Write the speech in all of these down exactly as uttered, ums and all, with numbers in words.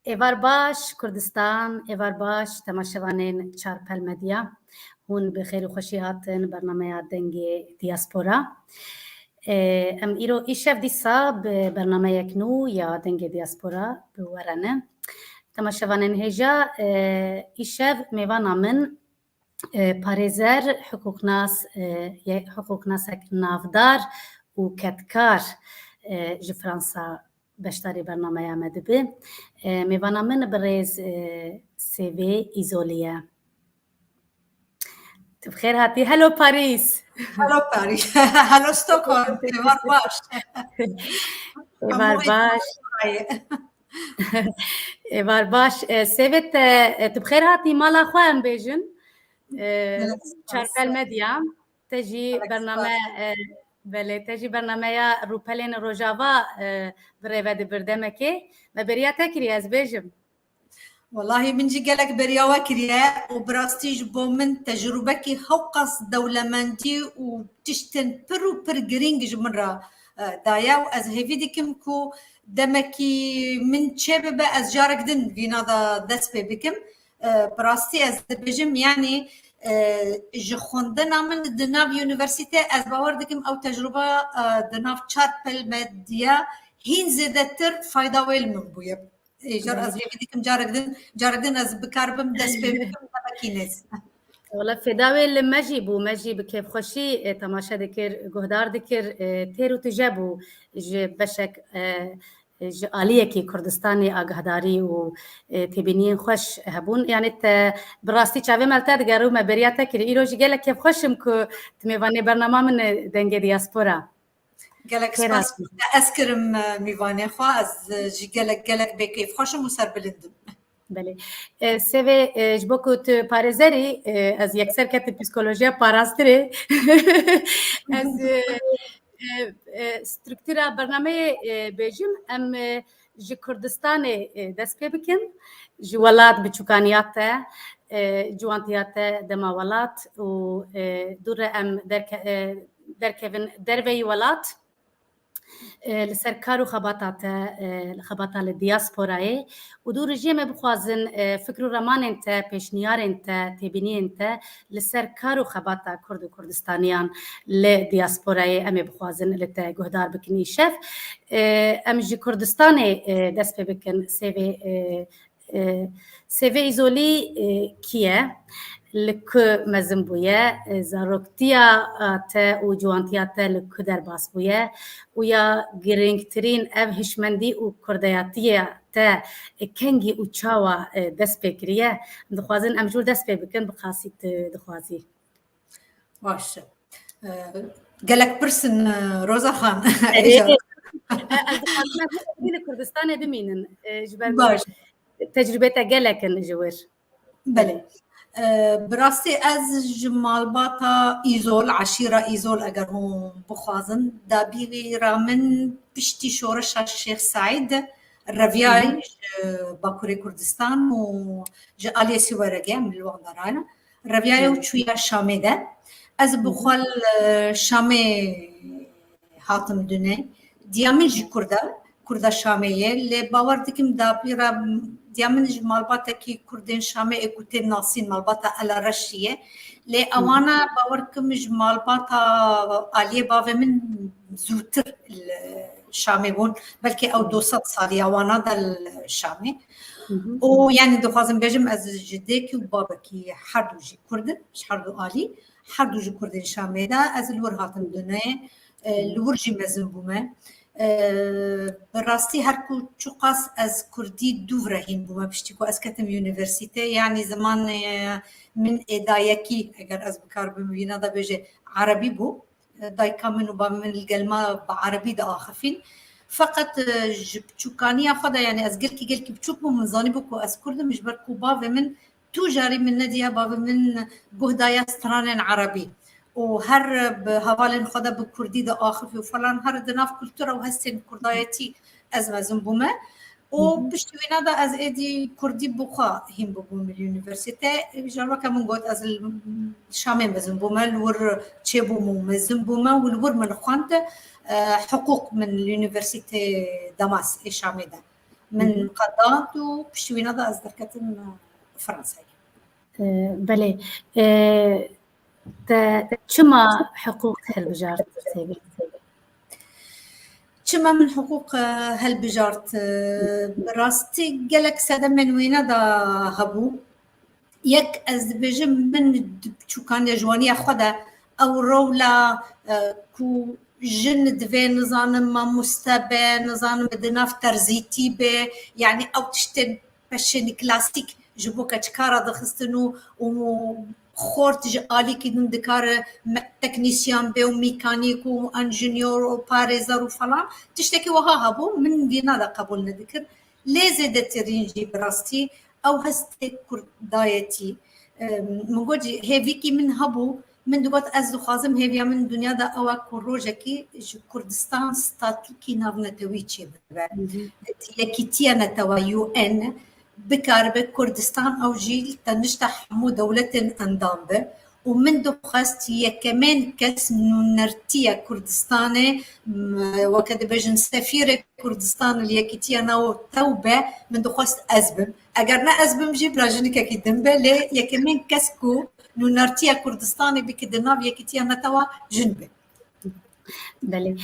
Êvar baş Kurdistan, êvar baş temaşevanên Çarpel Medya. Hûn bi xêr û xweşî hatin bernameya Dengê Diaspora. Em îro îşev dîsa bi bernameyek nû ya Dengê Diaspora bi we re ne. Temaşevanên hêja, îşev mêvana min parêzer, hiqûqnas, hiqûqnasek navdar û kedkar ji Fransa beşdarî bernameya me dibe. Mêvana min birêz Sêvê Îzolî ye. Tu bi xêr hatî. Hello Parîs. Hello Parîs. Hello Stockholm. Êvar baş. Êvar baş. Êvar baş. Sêvê te, tu bi xêr hatî mala xwe em bêjin. Çarpel Medya. Te jî bername, belê, te jî bernameya Rûpelên Rojava bi rê ve dibir demekê. Me beriya te kiriye, ez bêjim. Wellahî min jî gelek beriya we kiriye û bi rastî ji bo min tecrûbekî hewqas dewlemendî û tiştên pir û pir girîng ji min re daye û ez hêvî dikim ku demekî min çêbibe, ez carek din vîna de dest pê bikim. Bi rastî ez dibêjim, yanî ji xwendina min di nav unîversîte, ez bawer dikim ew tecrûba di nav Çarpel Medya hîn zêdetir fayda wê li min bûye. Ê, jar ez hêvî dikim carek din, carek din ez bikaribim dest pê bikim, demekî nêz. Wala fêda wê li me jî bû, me jî bi kêfxweşî temaşe dikir, guhdar dikir, têr û tije bû ji beşek ji aliyekî Kurdistanê agahdarî û têbîniyên xweş hebûn. Yanî te bi rastî çavê me li te digere û me beriya te kir. Îro jî gelek kêfxweş im ku tu mêvanê bernama min e Dengê Diaspora. Gelek spas. Ez kirim mîvanê xwe. Ez jî gelek, gelek bê kêfxweş im û serbilind im. Belê. Sêvê, ji bo ku tu parêzer î, ez yekser ketim psîkolojiya parastirê. Ez struktûra bernameyê bêjim, em ji Kurdistanê dest pê bikin, ji welat, biçûkaniya te, ciwantiya te dema welat û dû re em derke-, derkevin derveyî welat. Li ser kar û xebata te, xebata li diasporayê û dû rejiyê me bixwazin fikr û remanên te, pêşniyarên te, têbîniyên te li ser kar û xebata Kurd û Kurdistaniyan li diasporayê em ê bixwazin li te guhdar bikin îşev. Em ji Kurdistanê dest pê bikin, Sêvê Sêvê Îzolî kî ye? Li ku mezin bûye? Zaroktiya te û ciwantiya te li ku derbas bûye? Û ya girîngtirîn ev hişmendî û kurdayatiya te kengî û çawa dest pê kiriye? Dixwazin em jûr dest pê bikin, bi xasî tu dixwazî. Baş e. Gelek pirs in, Roza Xan. Erê. Ez dixwazim em hemî li Kurdistanê bimînin. Ji ber ku tecrûbê te gelek in ji wir. Belê. Bi rastî ez ji malbata Îzol, eşîra Îzol eger hûn bixwazin, dabî ra min piştî şoreşa Şêx Seîd reviyayî ji Bakurê Kurdistan û ji aliyê Siweregê em li wan derayne. Reviyaya û çûya Şamê de. Ez bi xwe li Şamê hatim dune. Diya min jî Kurd e, Kurda Şamê ye. Lê bawer dikim dapîra diya min ji malbatekî Kurdên Şamê ê ku tên nasîn malbata Ela Reşî ye. Lê ewana bawer kim ji malbata aliyê bavê min zûtir li Şamê bûn. Belkî ew du sed saliya wana de li Şamê. Û yanî dixwazim bêjim ez ji dêkî û babekî her du jî Kurd in, ji her du alî, her du ji Kurdên Şamê de ez li wir hatim dunê, e, li wir jî mezin bûme. E, bi rastî her ku çiqas ez Kurdî dûv re hîn bûme, piştî ku ez ketim unîversîte, yanî zimanê min ê dayekî, eger ez bikaribim vîna de bêje, erebî bû. Dayika min û bavê min li gel me bi erebî diaxifîn. Feqet, e, ji biçûkaniya xwe de, yanî ez gelkî, gelkî biçûk bûm, min zanîbû ku ez Kurd im, ji ber ku bavê min tu carî min nediya, bavê min guh daye stranên erebî. Û her bi hevalên xwe de bi Kurdî diaxifî û falan, her di nav kultura û hestên kurdayetî ez mezin bûme. Û piştî wîna de ez êdî Kurdî bi xwe hîn bibûm li unîversîte. Ê, ji weke min got, ez li Şamê mezin bûme, li wir çêbûm û mezin bûme û li wir min xwend, e, hiqûq min li Unîversîtê Damas ê Şamê de. Min qedand û piştî wîna de ez derketim Fransayê. Belê. Te çima hiqûq hilbijart? Çima min hiqûq helbijart? Bi rastî gelek sedemên wîna de hebû. Yek ez dibêjim min di çûkaniya jiwaniya xwe de ew rewla ku jin divê nizanim mamoste be, nizanim di nav terzîtî be, yanî ew tiştên peşên klasîk ji bo keçika re dixistin û, û xort ji alîkî din dikare teknîsyan be û mîkanîk û enjînyor û parêzer û falan tiştekî wiha hebû, min vîna de qebûl nedikir. Lê zêdetirîn jî bi rastî ew hestê kurdayetî. Min got jî hêvîkî min hebû, min digot ez dixwazim hêviya min dinya de ew e ku rojekî ji Kurdistan statûkî navnetewî çêbibe. Yekîtiya Netewa U N bikaribe Kurdistan ew jî tenişta hemû dewletên endam be û min dixwest yekemên kes nûnertiya Kurdistanê, weke dibêjin sefîrê Kurdistan li Yekîtiya Netew be, min dixwest ez bim. Eger ne ez bim jî bila jinikekî din be, lê yekemên kes ku nûnertiya Kurdistanê bike di nav Yekîtiya Netewa jin be. Belê.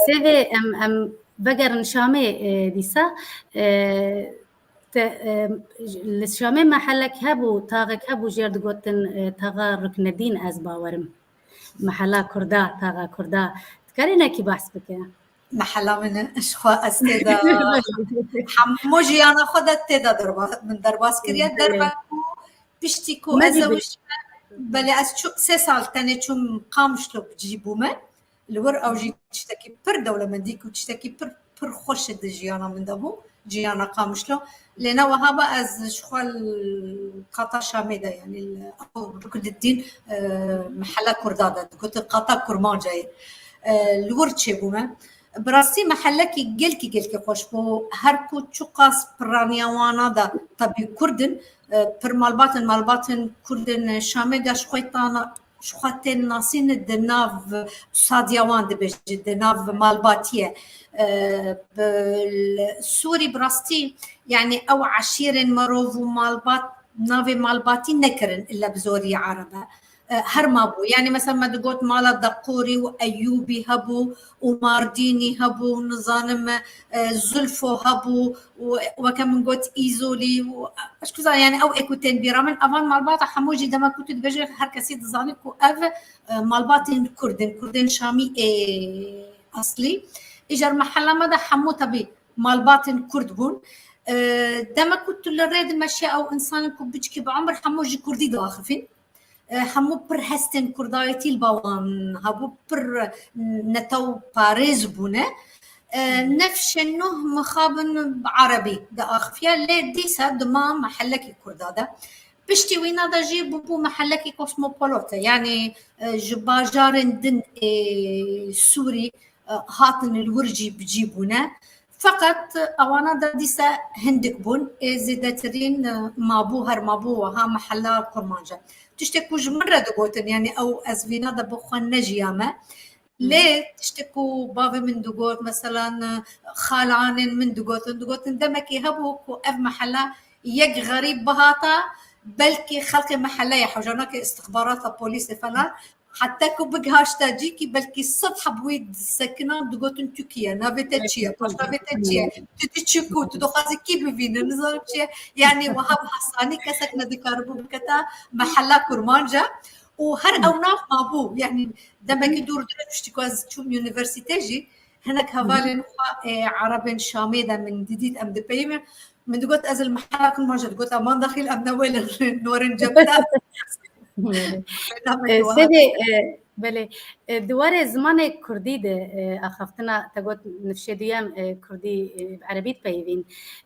Sêvê em, em vegerin Şamê dîsa. Te, li Şamê mehelek hebû, taxek hebû jêr digotin taxa Ruknedîn, ez bawerim. Mehela Kurda, taxa Kurda. Dikarî nekî behs bike? Mehela min e, ji xwe ez tê de hemû jiyana xwe de tê de derba-, min derbas kiriye. Derba ku piştî ku ez zewicîme, belê ez çû-, sê sal tenê çûm Qamişlo bi cî bûme. Li wir ew jî tiştekî pir dewlemendî ku tiştekî pir, pir xweş di jiyana min de bû, jiyana Qamişlo. Lê ne wiha be ez ji xwe li qata Şamê de, yanî li Ruknedîn, e, mehela Kurda de, digotin qata Kurmancayê. E, li wir çêbûme. Bi rastî mehelekî gelkî, gelkî xweş bû. Her ku çiqas piraniya wana de tebî Kurd in, e, pir malbat in, malbatên Kurd in Şamê de ji xwe tana, ji xwe tên nasîn di nav sadiya wan dibêje, di nav malbatiyê. E, bi Sûrî bi rastî, yanî ew eşîrên merov û malbat, navê malbatî nekirin illa bi zorî erebe. E, her mabû. Yanî mesela me digot mala Deqorî û Eyûbî hebû û Mardînî hebû, nizanim, e, Zulfo hebû û weke min got Îzolî û, e, ez kuza, yanî ew ê ku tên bîra min, evan malbata hemû jî dema ku tu dibêjî her kesî dizanî ku ev, e, malbatên Kurd in, Kurdên Şamî ê eslî. Îcar mehela me de hemû tebî malbatên Kurd bûn. E, dema ku tu li rê dimeşe ew însanên ku biçkî bi umir hemû ji Kurdî diaxifîn. E, hemû pir hestên kurdayetî li ba wan hebû, pir netewparêz bûne. E, nefşên nuh mixabin bi erebî diaxifiye, lê dîsa dima mehelekî kurda de. Piştî wîna de jî bûbû mehelekî kosmopolot e, yanî, e, ji bajarên din ê Sûrî, e, hatin li wir jî bi cî bûne. Feqet ewana de dîsa hindik bûn, ê zêdetirîn, e, mabû, her mabû wiha mehela Kurmanc e. Tiştek ku ji min re digotin, yanî ew ez vîna de bi xwe nejiyame. Lê tiştek ku bavê min digot, meselan, e, xalanên min digotin, digotin demekê hebû ku ev mehela yek xerîb bihata, belkî xelkê meheleyê, hewcanakê istixbarata polîsê falan, heta ku bigihişta cîkî belkî sed heb wî disekina, digotin tu kî ye, navê te çi ye, paşnavê te çi ye, tu diçî ku, tu dixwazî kî bibîne, nizanim çi ye. Yanî wiha bi hesanî kesek nedikaribû biketa mehela Kurmanc e. Û her ew nav mabû, yanî demekî dûr dûr, piştî ku ez çûm unîversîte jî, hinek hevalên xwe, e, erebên Şamê de min didît, em dipeyivin. Min digot, ez li mehela Kurmanc e, digot, aman daxil em ne wê li norên cem de. E, Sêvê, e, belê, e, di warê zimanê kurdî de, e, axaftina te got nifşê duyem, e, kurdî, e, bi erebî dipeyivîn.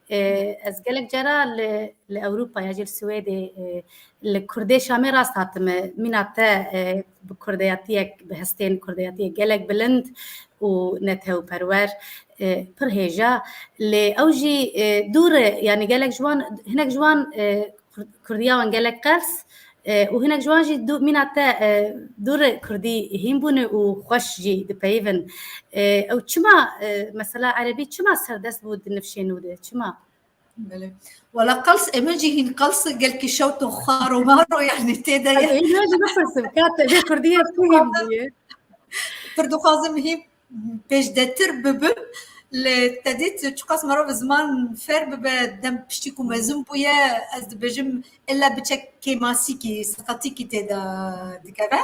E, ez gelek cara li, li Ewropa ya jî li Swêdê, e, li kurdê Şamê rast hatime. Mîna te, e, bi kurdeyatiyek, bi hestên kurdeyatiyek gelek bilind û netewperwer, e, pir hêja. Lê ew jî, e, dûr e, yanî gelek ji wan, hinek ji wan, e, Kur-, kurdiya wan gelek qels, E, û hinek ji wan jî dû, mîna te, e, dû re kurdî hîn bûne û xweş jî dipeyivin. E, ew çima, e, mesela erebî çima serdest bû di nifşên wî de? Çima? Belê. Wala qels, ê min jî hîn qels gelkî şewt û xaro maro, yani tê de ye. Ez ê jî bipirsim, ka te vê kurdî ye, tu hîn bûye. Pir dixwazim hîn pêşdetir bibim. Lê te dît çiqas merov ziman fêr bibe, dem piştî ku mezin bûye, ez dibêjim illa biçe kêmasîkî, seqetîkî tê de dikeve.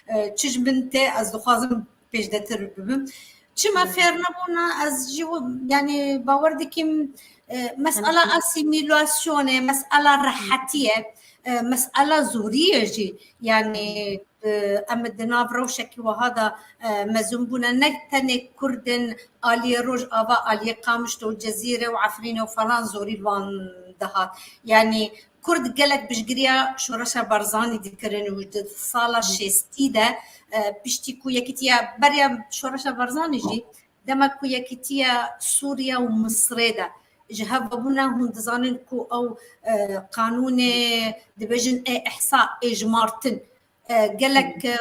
E, çi ji min tê, ez dixwazim pêşdetir bibim. Çima fêr nebûna? Ez jî wi-, yani bawer dikim, e, mesela asîmîlasyonê, mesela rehetî ye, e, mesela zorî ye jî. Yani, e, em di nav rewşekî wiha de, e, mezin bûne. Ne tenê Kurd in aliyê Rojava, aliyê Qamişlo û Cezîre û Efrînê û falan zorî li wan dihat. Yani, Kurd gelek piştgiriya Şoreşa Barzanî dikirin û di sala şêstî de, e, piştî ku yekîtiya beriya Şoreşa Barzanî jî, dema ku yekîtiya Sûriye û Misrê de ji hev vebûne, hûn dizanin ku ew, e, qanûnê dibêjin ê ihsa, ê jimartin, e, gelek, e,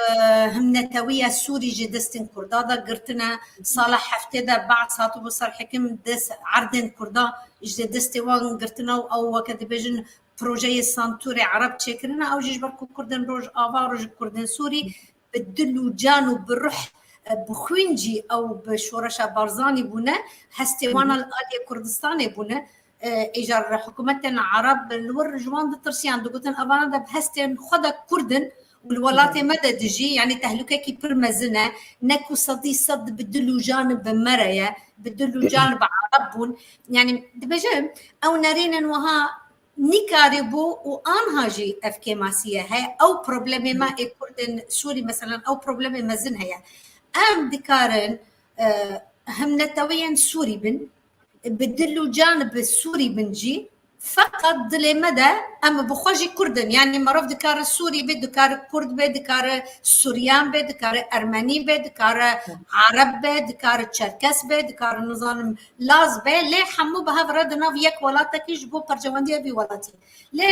himnetewiya Sûrî ji destên Kurda de girtine. Sala heftê de Baas hatibû ser hekim, dest erdên Kurda ji destê wan girtine û ew weke dibêjin projeyê santûrê Ereb çêkirine. Ew jî ji ber ku Kurdên Rojava, ji Kurdên Sûrî bi dil û can û bi ruh, e, bi xwîn jî ew bi Şoreşa Barzanî bûne, hestê wan li aliyê Kurdistanê bûne. E, îcar hikûmetên Ereb li wir ji wan ditirsiyan, digotin, evana de bi hestên xwe de Kurd in û li welatê me de dijî, yani tehlukekî pir mezin e, ne ku sedî sed bi dil û can bi me re ye, bi dil û can bi Ereb bûn. Yani dibêjim, ew nerînên wiha nîkarîbû û anha jî ev kêmasî ye heye. Ew problemê me ê Kurdên Sûrî, meselen, ew problemê mezin heye. Em dikarin, e, himnetewiyên Sûrî bin, bi dil û can bi Sûrî bin jî, feqet dilê me de em bi xwe jî Kurd in. Yani merov dikare Sûrî be, dikare Kurd be, dikare Suryan be, dikare Ermenî be, dikare Ereb be, dikare Çerkes be, dikare nizanim Laz be, lê hemû bi hev re di nav yek welatekî ji bo perçewendiya vî welatî. Lê,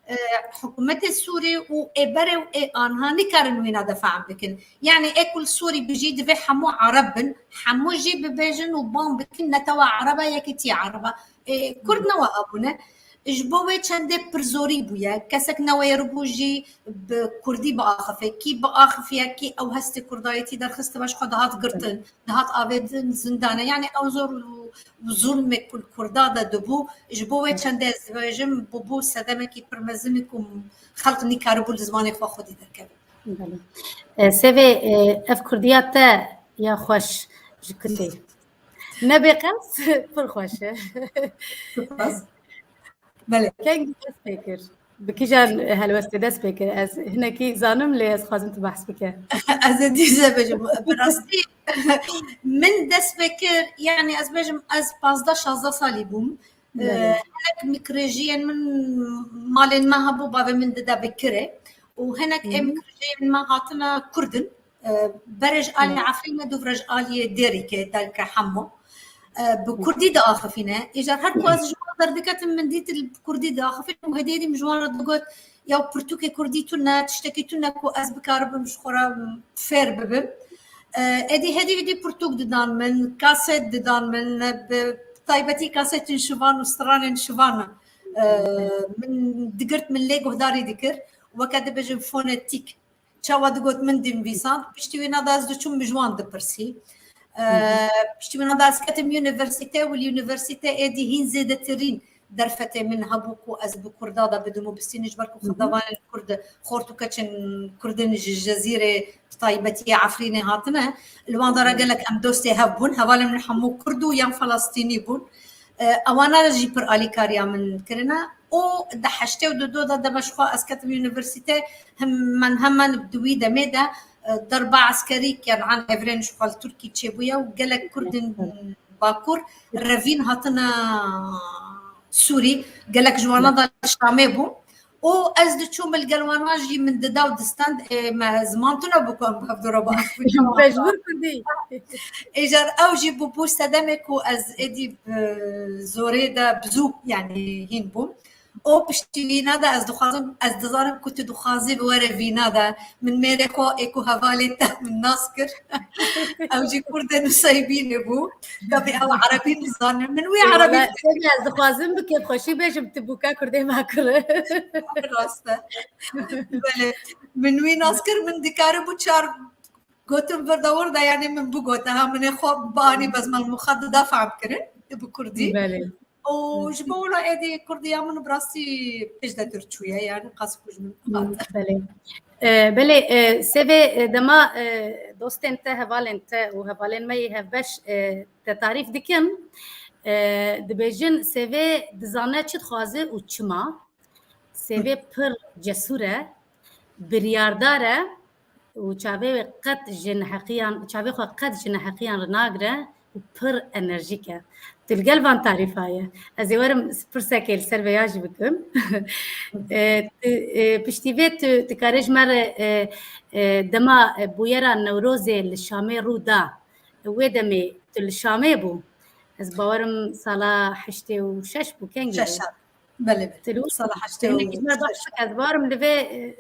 e, hikûmetê Sûrî û ê berê û ê anha nikarin wîna de fehm bikin. Yani ê ku li Sûrî bijî divê hemû Ereb bin, hemû jî bibêjin û bang bikin netewa Ereb e, yekîtiya Ereb e. E, Kurd ne wiha bûne. Ji bo wê çendê pirzorî bûye. Kesek newêribû jî bi Kurdî biaxife. Kî biaxifiye, kî ew hestê Kurdayetî derxistibe, ji xwe dihat girtin, dihat avêtin zindane. Yani ew zor û, û zulmê ku li Kurda de dibû, ji bo wê çendê ez dibêjim, bûbû sedemekî pir mezin ku xelq nîkaribû li zimanê xwe xwedî derkeve. Belê. E, Sevê, e, ev Kurdiya te ya xweş ji kitê. Nebê qels, pir xweş e. Spas. Belê. Keng dest pê kir? Bi kîjan helwestê dest pê kir? Ez hinekî zanim, lê ez xwazim tu behs bike. Ez ê dîse bêjim. Bi rastî min dest pê kir, yani ez bêjim ez pazdeh şazdeh salî bûm. Belê. Hinek mikrêjiyên min malên me hebû, bavê min dide bi kirê û hinek ê mikrêjiyên me hatine Kurd in. E, berê ji alî Efrînê, dûvre ji alî Dêrikê, Delke Hemo. E, bi Kurdî diaxifîne. Îcar her ku ez ji wan derdiketim, min dît li Kurdî diaxifîne û hêdî hêdî min ji wan re digot, ya pirtûkê Kurdî tune, tiştekî tune ku ez bikaribim ji xwe re fêr bibim. E, êdî hêdî hêdî pirtûk didan min, kaset didan min, bi taybetî kasetên şivan û stranên şivan, e, min digirt, min lê guhdarî dikir. Weke dibêjin fonetîk. Çawa digot min dinivîsand, piştî wîna de ez diçûm min ji wan dipirsî. Ee, piştî wîna de ez ketim unîversîte û li unîversîte êdî hîn zêdetirîn derfetê min hebû ku ez bi Kurda de bidim û bistînim, ji ber ku xetevanên Kurd, xort û keçên Kurd in ji Cezîrê, bi taybetî Efrînê hatine. Li wan de re gelek em dostê hev bûn. Hevalên min hemû Kurd û yan Felestînî bûn. E, ewana jî pir alîkariya min kirine. Û di heştê û du de dema ji xwe ez ketim unîversîte, hemen hemen di wî demê de, e, derba eskerî, yanî evrên ji xwe li Tirkî çêbûye û gelek Kurd in Bakur revîn hatine Sûrî, gelek ji wana de li Şamê bû. Û ez diçûm li gel wana jî min dida û distend, ê, me ziman tune bû ku em bi hev dû re biaxifin. Mecbûr Kurdî. Îcar ew jî bû, bû sedemê ku ez êdî bi zorê de bi zû, yanî hîn bûm. O piştî vîna de ez dixwazim, ez dizanim ku tu dixwazî bi were vîna de. Min mêrê xwe ê ku hevalê te min nas kir. Ew jî Kurdê Nusaybînê bû. Gavê ew erebî nizanim. Min wî erebî Wala, ez dixwazim bi kêfxweşî bêjim tu bûka Kurdê me kir. Rast e. Belê. Min wî nas kir, min dikarim bû çar gotin vir de wir de, yani min bigote, ha, min ê xwe bianî, bes min xwe dida fehm kirin bi kurdî. Belê. Û ji bo wilo êdî kurdiya min bi rastî pêş de tir çûye, yani qas ku ji min hate. Belê. E, belê, e, Sevê, e, dema, e, dostên te, hevalên te û hevalên me yê hevbeş, e, te tarîf dikin, e, dibêjin Sevê dizane çi dixwaze û çima. Sevê pir cesûr e, biryardar e û çavê wê qet ji neheqiyan, çavê xwe qet ji neheqiyan re nagire û pir enerjîk e. Tu li gel van tarîfa ye. Ez ê werim pirsekê li ser vêya jî bikim. E, tu, e, piştî vê tu dikarê ji me re, e, e, dema, e, bûyera Newrozê li Şamê rû da, wê demê tu li Şamê bû. Ez bawerim sala heştê û şeş bû, kengî bû? Şeş. Belê, belê. Sala heştê û şeş. Ji me re bahs bike, ez bawerim li vê, e,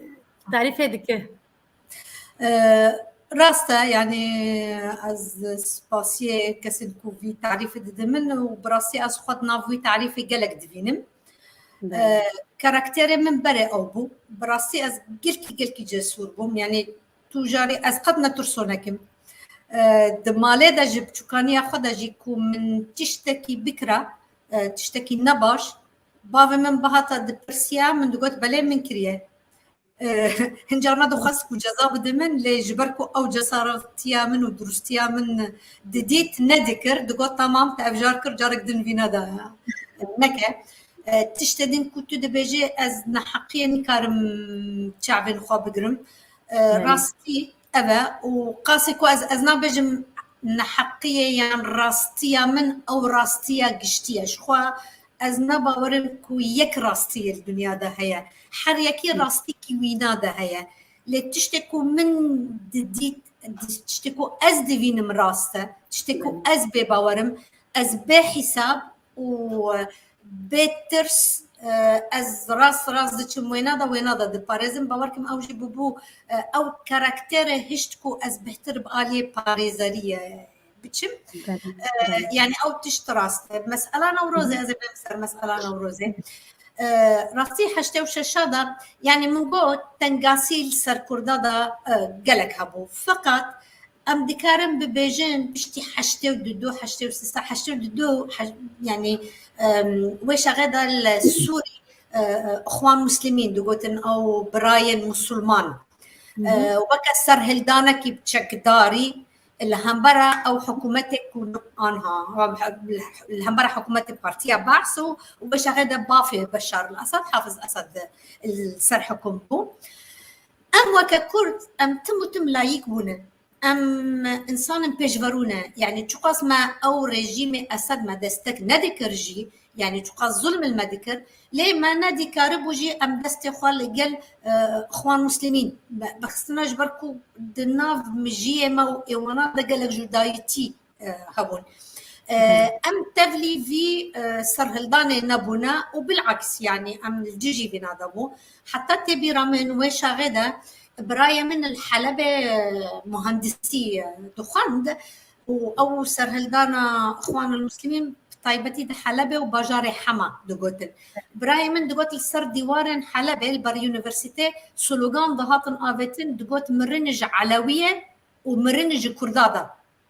tarîfê dike. E, rast e, yani ez spasiyê kesên ku vî tarîfê didin min û bi rastî ez xwe di nav wî tarîfê gelek divînim. Belê. E, karakterê min berê ew bû. Bi rastî ez gelkî, gelkî cesûr bûm. Yani tu carî ez qet netirsonek im. E, di malê de jî, biçûkaniya xwe de jî ku min tiştekî bikira, e, tiştekî nebaş, bavê min bihata dipirsiya, min digot, belê min kiriye. E, hin carna dixwest ku ceza bide min, lê ji ber ku ew cesaretiya min û durûstiya min didît, nedikir, digot, tamam, te ev car kir, carek din vîna de neke. E, tiştê din ku tu dibêjî, ez neheqiyê nikarim çavên xwe bigirim. E, Belê. Rastî ev e û qasê ku ez, ez nabêjim neheqiyê yan rastiya min, ew rastiya giştî ye. Ji xwe ez ne bawerim ku yek rastiyê li dinya de heye. Her yekî Hı. rastîkî wîna de heye. Lê tiştê ku min didît, tiştê ku ez divînim rast e, tiştê ku Hı. ez bê bawerim, ez bê hîsab û bê tirs, e, ez rast rast diçim wêna de, wêna de diparêzim. Bawer kim ew jî bûbû, e, ew karakterê hişt ku ez bêhtir bi aliyê parêzeriyê biçim. Belê, E, belê. Yani ew tişt rast e. Mesela Newrozê, Hı hı. ez ê bêm ser mesela Newrozê. E, rastî heştê û şeşa de, yani min got tengasî li ser Kurda de, e, gelek hebû. Feqet em dikarin bibêjin piştî heştê û du, heştê û sê, heştê û du, heş-, yani, em, wê şexê de li Sûrî, e, Ixwan Muslimîn digotin ew birayên Musulman. Hı hı. E, weke serhildanekî çekdarî li hembera ew hikûmetê ku anha, li hembera hikûmetê Partiya Baas û, û wê şexê de bavê Beşar el-Esad, Hafiz Esad li ser hikûm bû. Em weke Kurd, em tim û tim layîk bûne. Em însanên pêşverû ne. Yani çiqas me ew rejîmê Esed me destek nedikir jî, yani çiqas zulm li me dikir, lê me nedikaribû jî em destê xwe li gel, e, Ixwan Muslimîn be-, bixistina, ji ber ku di nav mijiyê me û êwana de gelek cudayîtî, e, hebûn. E, Hı. em tevlî vî, e, serhildanê nebûne û bilaks, yani em li dijî vîna de bû. Heta tê bîra min wê şaxê de birayê min li Helebê, e, muhandisî, e, dixwend û ew serhildana Ixwanul Muslimîn bi taybetî di Helebê û bajarê Hema digotin. Birayê min digot li ser dîwarên Helebê li ber unîversîtê slogan dihatin avêtin, digot mirin ji Elewî ye û mirin ji Kurda de.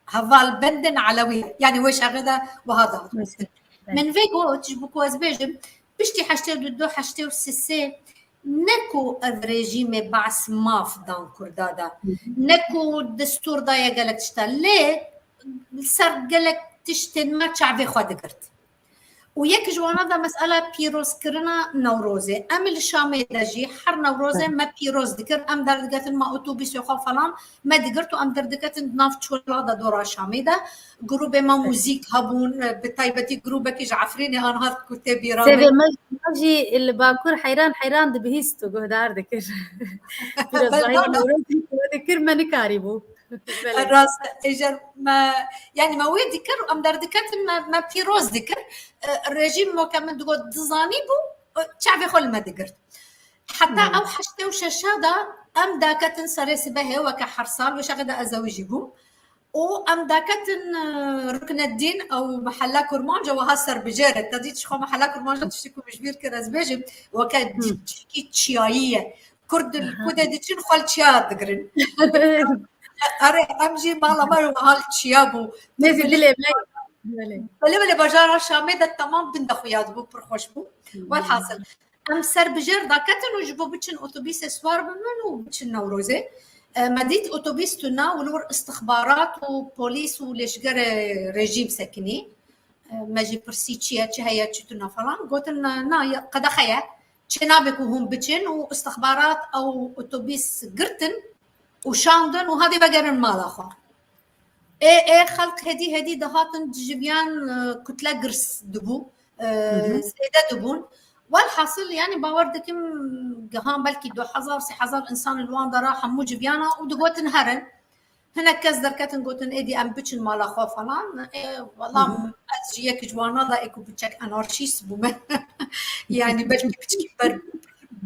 Heval bendin Elewî. Yani wê şerê de wiha dihat gotin. Evet. Min vê got, ji bo ku ez bêjim, piştî heştê û du, heştê û sê, ne ku ev rejîmê Baas maf dan Kurda de, Hı hı. ne ku destûr daye gelek tişta, lê li ser gelek tiştên me çavê xwe digirt. Û yek ji wana de mesela pîrozkirina Newrozê. Em li Şamê de jî her Newrozê Evet. me pîroz dikir, em derdiketin me otobusê xwe falan me digirt û em derdiketin di nav çola de dora Şamê de. Grûbê me Evet. muzîk hebûn, bi taybetî grûbekî ji Efrînê anha ku tê bîra Sevê min. me, me jî li Bakur heyran heyran dibihîst û guhdar dikir. Pîrozbahî Belda da. Newrozê ku dikir me nikarîbû. Belê. Rast e, êjar me, yani me wê dikir û em derdiketin me, me pîroz dikir. E, rejîm weke min digot dizanî bû, çavê xwe li me digirt. Heta ew heştê û şeşa de em daketin serê sibehê weke her sal, wê şexê de ez zewicî bûm. Û em daketin, e, Rukneddîn, ew mehella Kurmanc e, wiha serbijêr e. Te dît ji xwe mehella Kurmanc e, tiştî ku min ji bîr kir ez bêjim, weke cîkî çiyayî ye. Kurd li ku de diçin xwe li çiya digirin. Erê, em jî mala me wiha li çiya bû. Nêzî dilê me. Belê, belê, bajara Şamê de temam bin de xuya dibû, pir xweş bû. Welhasil, em serbijêr daketin û ji bo biçin otobîsê siwar bibin û biçin Newrozê. E, me dît otobîs tune û li wir istixbarat û polîs û lêşgerê rejîm sekinî. E, me jî pirsî çi ye, çi heye, çi tune falan. Gotin, na, na, ya, qedexe ye. Çênabe ku hûn biçin û istixbarat ew otobîs girtin û şandin û hadê vegerin mala xwe. Ê, ê xelk hêdî hêdî dihatin, ji viyan, e, kutle girs dibû, e, zêde dibûn. Welhasil, yani bawer dikim gihan belkî du hezar, sê hezar însan li wan dera hemû civiyana û digotin herin. Hinek kes derketin gotin êdî em biçin mala xwe falan. Ê, wela ez ji yek ji wana da ê ku biçek anarşîst bûme. Yani belkî piçkî ber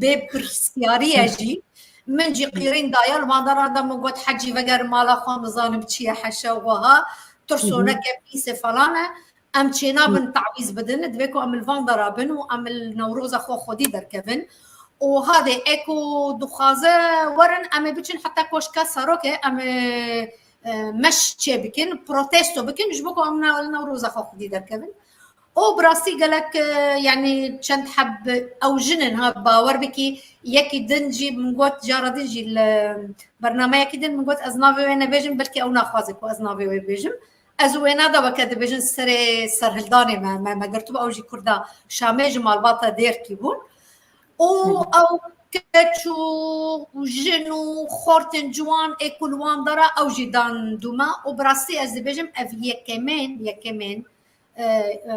bê pirsiyarî ye jî. Min jî qîrîn daye li van dera de min got hecî veger mala xwe nizanim çi ye heşe wiha. Tirsoneke pîs e falan e. Em çênabin tawîz bidin, divê ku em li van dera bin û em li Newroza xwe xwedî derkevin. Û hadê ê ku dixwaze werin, em ê biçin heta koşka Serokê, em ê, e, meş çêbikin, protesto bikin, ji bo ku em ne-, li Newroza xwe xwedî derkevin. Û bi rastî gelek, e, yani çend heb ew jin in ha, bawer bikî, yekî din jî min got, cara din jî li bernameyekî din min got, ez navê wê nebêjim, belkî ew naxwaze ku ez navê wê bêjim. Ez û wêna de weke dibêjin serê serhildanê me, me, me girtibû, ew jî Kurda Şamê ji malbata Dêrkî bûn. Û ew keç û jin û xortên ciwan ê ku li wan dera ew jî dan dû me. Û bi rastî ez dibêjim ev yekemên, yekemên, e, e,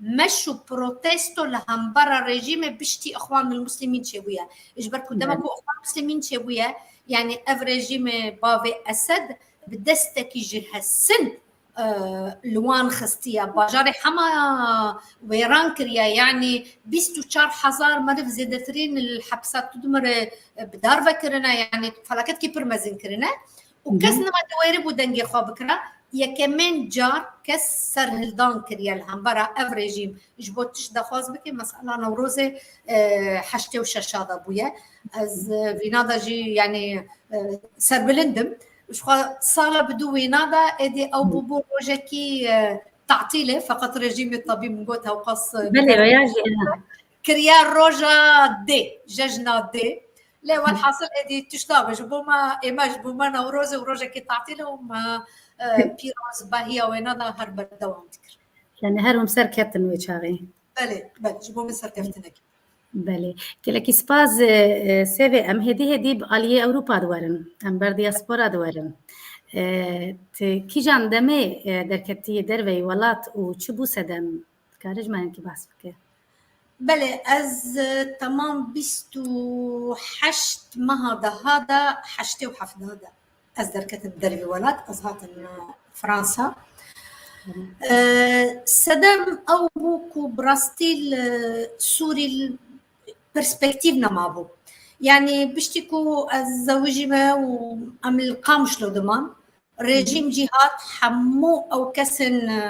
meş û protesto li hembera rejîmê biştî Îxwanul Muslimîn çêbûye. Ji ber ku dema ku Îxwanul Muslimîn çêbûye, yani ev rejîmê bavê Esed bi destekî ji hesin, e, li wan xistiye. Bajarê Hema wêran kiriye. Yani bîst û çar hezar meriv zêdetirîn li hepsa Tudmurê, e, bi dar vekirine. Yani felaketkî pir mezin kirine. Û kes nima diwêrî bû dengê xwe bikira. Yekemên car kes serhildan kiriye li hembera ev rejîm. Ji bo tişt daxwaz bike, mesela Newrozê, e, heştê û şeşa de bûye. Ez, e, vîna de jî, yani, e, serbilind im. Ji xwe sala bi dû wêna de êdî ew bûbû rojekî, e, tatîlê, feqet rejîmê tabî min got hewqas, e, Belê, germ veya jî, e, kiriye roja dê, cejna dê. Lê welhasil êdî tişta be, ji bo me, ê me ji bo me Newroz û rojekî tatîl û me, e, pîroz behiya wêna de her berdewam dikir. Yani her hûn serketin wê çaxê. Belê, belê, ji bo min serkeftinek. Belê. Gelekî spas, e, e, Sevê, em hêdî hêdî bi aliyê Ewropa diwerin. Em ber diaspora diwerin. E, tu kîjan demê, e, derketiyê derveyî welat û çi bû sedem? Dikarî ji me hinkî behs bike? Belê, ez, e, temam bîst û heşt meha deha de, heştê û heft de ez derketim dervî welat, ez hatim, e, Fransa. E, sedem ew bû ku bi rastî li Sûrî perspektîv nemabû. Yani piştî ku ez zewijîme û em li Qamişlo diman, rejîm jî hat, hemû ew kesên, e,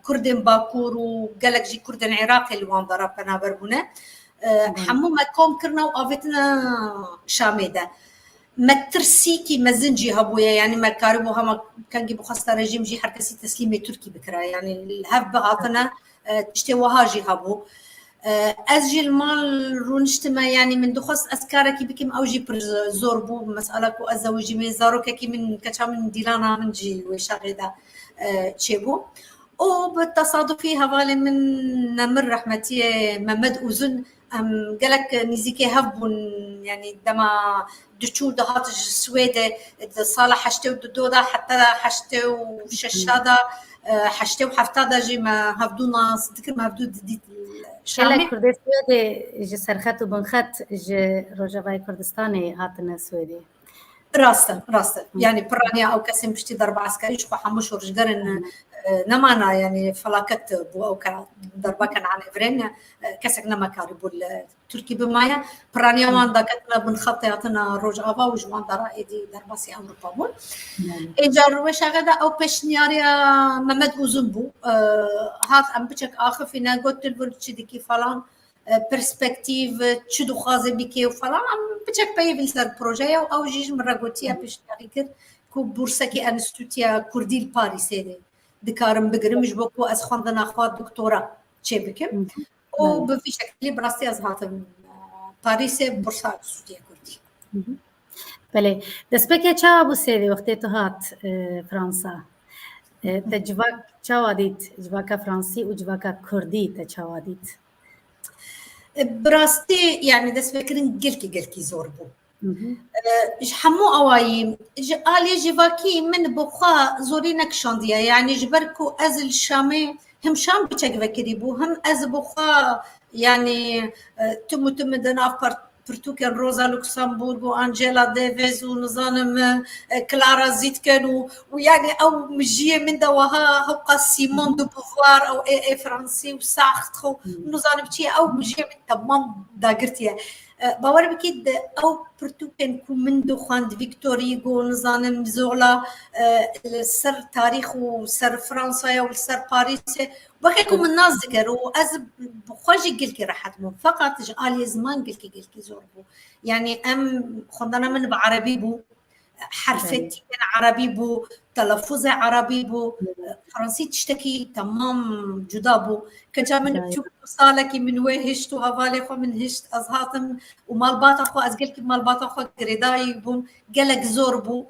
Kurdên Bakur û gelek jî Kurdên Iraqê li wan dera penaber bûne. E, hemû me kom kirine û avêtine Şamê de. Me tirsîkî mezin jî hebûye, yani me karibû hema kengî bixwesta rejîm jî her kesî teslîmê Tirkî bikira, yani li hev bihatine, e, tiştê wiha jî hebû. E, ez jî li mal rûniştime, yani min dixwest ez karekî bikim, ew jî pir zor bû. Mesela ku ez zewijîme, zarokekî min, keça min dîlana min jî wê şexê de, e, çêbû. Û bi tesadufî hevalê min Nemir rehmetiyê Mehmet Uzun, em gelek nîzîkê hev bûn, yani dema diçû dihat ji Swêdê, di sala heştê û du de heta heştê û şeş de, e, heştê û heft de jî me hevdû nas dikir, me hevdû didît Şamê. Gelek Kurdê Swêdê ji serxet û binxet ji Rojavayê Kurdistanê hatine Swêdê. Rast e, rast e. Yanî piraniya ew kesên piştî derba eskerî ji xwe hemû şorişger in, e, nemana, yanî felaket bû ew ke derba ke nanêvirên, e, kesek nemakarîbû li Tirkî bimaye. Piraniya wan daketina bin xetê hatina Rojava û ji wan dara êdî derbasî Ewropa bûn. Ê car weşaxe de ew pêşniyariya Mehmet Uzun bû. E, hat em biçek axifîne, got tu li vir çi dikî falan, e, perspektîv, çi dixwaze bike û falan. Em biçek peyivîn ser projeya û ew jî ji min re gotiye, pêşniyarî kir ku bursekî Enstîtuya Kurdî li Parîsê de dikarim bigirim ji bo ku ez xwendina xwe doktora çê bikim. Û bi vî şeklî bi rastî ez hatim, e, Parîsê bursa Enstîtuya Kurdî. Belê. Destpêkê çawa bû sêvê wextê tu hat, e, Fransa? E, te civak çawa dît? Civaka Fransî û civaka Kurdî te çawa dît? E, bi rastî, yanî destpêkirin gelkî, gelkî zor bû. E, ji hemû awayî, ji alî civakî min bi xwe zorî nekişandiye. Yanî ji ber ku ez li Şamê him Şam biçek vekirî bû, him ez bi xwe, yanî, e, tim û tim di nav par-, pirtûkên Rosa Luxemburg û Angela Davis û nizanim, e, Clara Zetkin û, û yanî ew mijiyê min de wiha hewqa Simone de Beauvoir, ew ê, ê Fransî û Sartre û nizanim çi ye, ew mijiyê min temam dagirtiye. E, bawer bikî, di ew pirtûkên ku min dixwend, Victor Hugo, nizanim Zola, e, li ser tarîx û ser Fransaya û li ser Parîsê, weke ku min nas dikir û ez bi xwe jî gelkî rehet bûm. Feqet ji aliyê ziman gelkî, gelkî zor bû. Yanî em, xwendana min bi erebî bû, herfê tîpên erebî bû, telafuzê erebî bû, fransî tiştekî temam cuda bû. Keça min çûk salekî min wê hişt û hevalê xwe min hişt, ez hatim û malbata xwe, ez gelkî malbata xwe girêdayî bûm, gelek zor bû.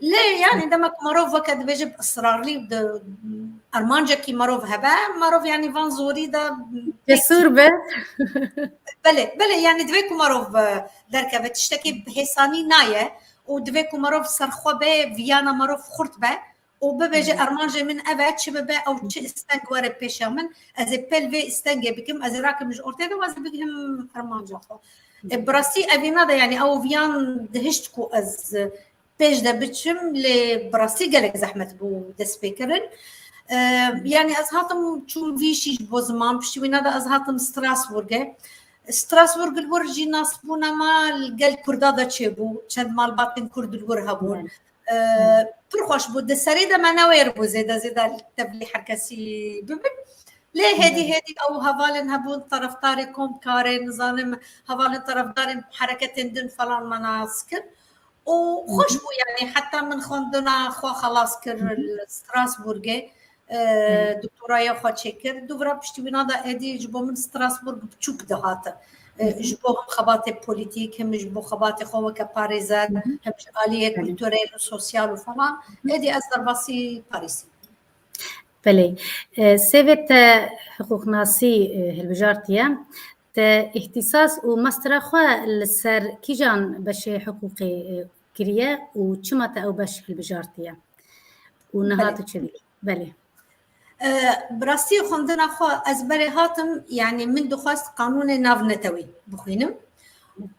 Lê yanî dema ku merov weke dibêje bi israrlî di armancekî merov hebe, merov yanî van zorî de cesûr be. Belê, belê, yanî divê ku merov, e, derkeve, tiştekî bi hêsanî naye û divê ku merov serxwe be, viyana merov xurt be û bibêje, ermancê min ev e, çi bibe ew çi isteng were pêşiya min, ez ê pêl vê istengê bikim, ez ê rakim ji ortê de û ez ê bigihim armanca xwe. E, bi rastî evîna de, yanî ew viyan dihişt ku ez pêş de biçim, lê bi rastî gelek zehmet bû destpêkirin. E, yanî ez hatim çûm vîşî ji bo ziman, piştî wîna de ez hatim Strasbourgê. Strasbourg li wir jî nasbûna me li gel Kurda de çêbû, çend malbatên Kurd li wir hebûn. E, pir xweş bû. Di serê de me newêr bû zêde, zêde tevlî her kesî bibin. Lê hêdî hêdî ew hevalên hebûn, terefdarê Komkarê, nizanim, hevalên terefdarên hereketên din falan me nas kir. Û xweş bû, yanî heta min xwendina xwe xelas kir li Strasbourgê, e, doktoraya xwe çêkir. Dûvira piştî wîna de êdî ji bo min Strasbourg biçûk dihate. E, ji bo him xebatê polîtîk, him ji bo xebatê xwe weke parêzer, him ji aliyê kulturel û sosyal û falan. Êdî ez derbasî Parîsê. Belê. E, sêvê te hiqûqnasî, e, hilbijartiye. Te îhtîsas û mastera xwe li ser kîjan beşê hiqûqê, e, kiriye û çima te ew beş hilbijartiye? Û niha tu çi dikî? Belê. E, bi rastî xwendina xwe ez berê hatim, yanî min dixwest qanûnê navnetewî bixwînim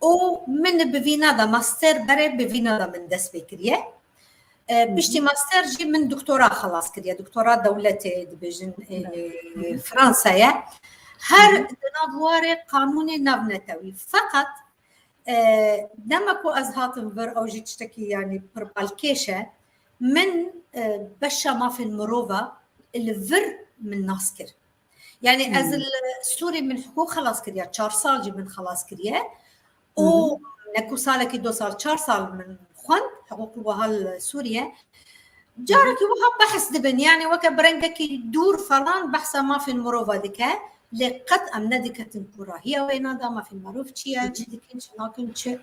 û min bi vîna de master berê bi vîna de min dest pê kiriye. E, piştî master jî min doktora xelas kiriye, doktora dewletê dibêjin, e, Fransa ye. Her di nav warê qanûnê navnetewî. Feqet, e, dema ku ez hatim vir, ew jî tiştekî, yanî, pir balkêş e. Min, e, beşa mafên mirova li vir min nas kir. Yanî ez li Sûrî min hiqûq xelas kiriye, çar sal jî min xelas kiriye. Û ne ku salekî, du sal, çar sal min xwend hiqûq û wiha li Sûriye. Carekî wiha behs dibin, yanî weke bi rengekî dûr falan behsa mafên mirova dike. Lê qet em nediketin ku rahiya wê nada, mafên mirov çi ye, çi dikin, çi nakin, çi.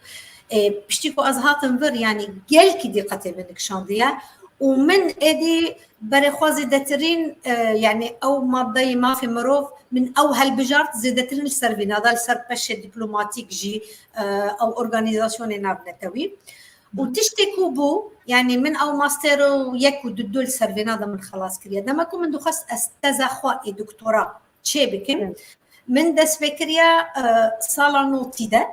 E, piştî ku ez hatim vir, yanî gelkî dîqetê min kişandiye û min êdî berê xwe zêdetirîn, e, yanî ew maddeyê mafê mirov, min ew helbijart zêdetirîn li ser vîna de, li ser peşê dîplomatîk jî, e, ew organîzasyonê navnetewî. Û tiştê ku bû, yanî min ew master û yek û du, du li ser vêna de min xelas kiriye. Dema ku min dixwest ez teza xwe ê doktora çê bikim, min dest pê kiriye, e, sala notî de.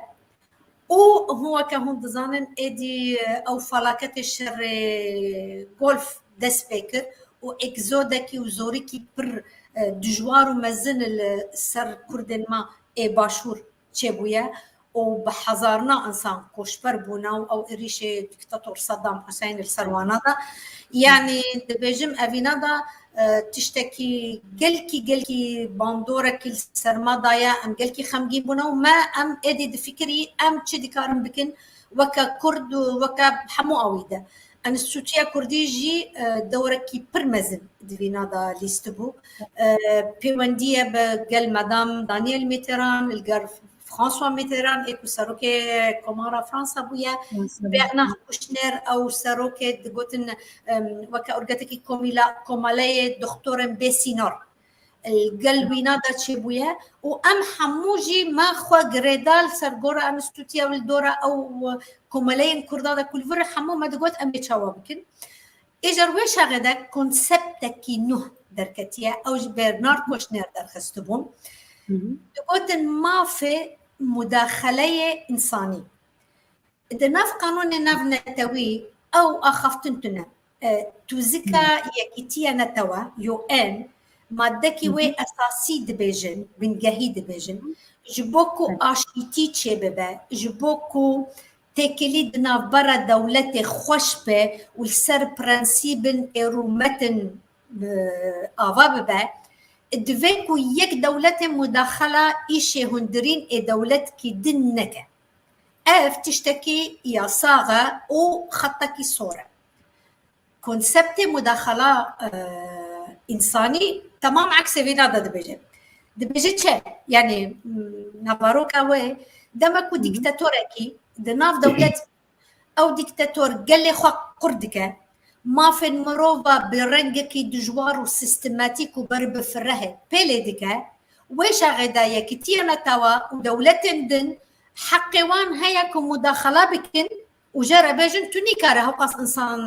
Û hûn weke hûn dizanin, êdî ew felaketê şerê Golf dest pê kir û egzodekî û zorîkî pir, e, dijwar û mezin li ser Kurdên me ê Başûr çêbûye û bi hezarina insan koçber bûne û ew êrîşê dîktator Saddam Hussein li ser wana da. Yanî dibêjim evîna da, e, tiştekî gelkî, gelkî bandorekî li ser me daye, em gelkî xemgîn bûne û me, em êdî difikirî em çi dikarin bikin weke Kurd û weke hemû awî de. Enstîtuya Kurdî jî, e, dewrekî pir mezin di vîna de lîstibû. E, pêwendiye bi gel Madam Daniel Mitterrand, li gel François Mitterrand, ê ku serokê Komara Fransa bûye, Bernard Kouchner, ew serokê digotin, em, weke orgetekî komîla-, komeleyê doktorên bê sînor. Li gel wîna de çêbûye û em hemû jî me xwe girêda li ser gora enstîtuya wî li dora ew komeleyên Kurda de ku li vir hemû me digot em ê çawa bikin. Êjar wê şaxê de konseptekî nû derketiye, ew ji Bernard Kouchner derxistibû. Digotin mafê mudaxeleyê însanî. Di nav qanûnê navnetewî ew axaftin tune. E, tûzika Yekîtiya Netewa, U N, maddekî wê esasî dibêjin, bingehî dibêjin, ji bo ku aşîtî çêbibe, ji bo ku têkilî di navbera dewletê xweş be û li ser prensîbin ê rûmetin, e, ava bibe, divê ku yek dewletê mudaxela îşê hundirîn ê dewletkî din neke. Ev tiştekî yasax e û xetekî sor e. Konseptê mudaxela, e, însanî temam eksê vîna de dibêje. Dibêje çi? Yanî, m, navaroka wê, dema ku dîktatorekî di nav dewlet, ew dîktator gelê xwe qur dike, mafên mirova bi rengekî dijwar û sîstematîk û ber bi firehê pêlê dike, wê şaxê de Yekîtiya Netewa û dewletên din heqê wan heye ku mudaxela bikin û jê re bêjin tu nîkare hewqas însan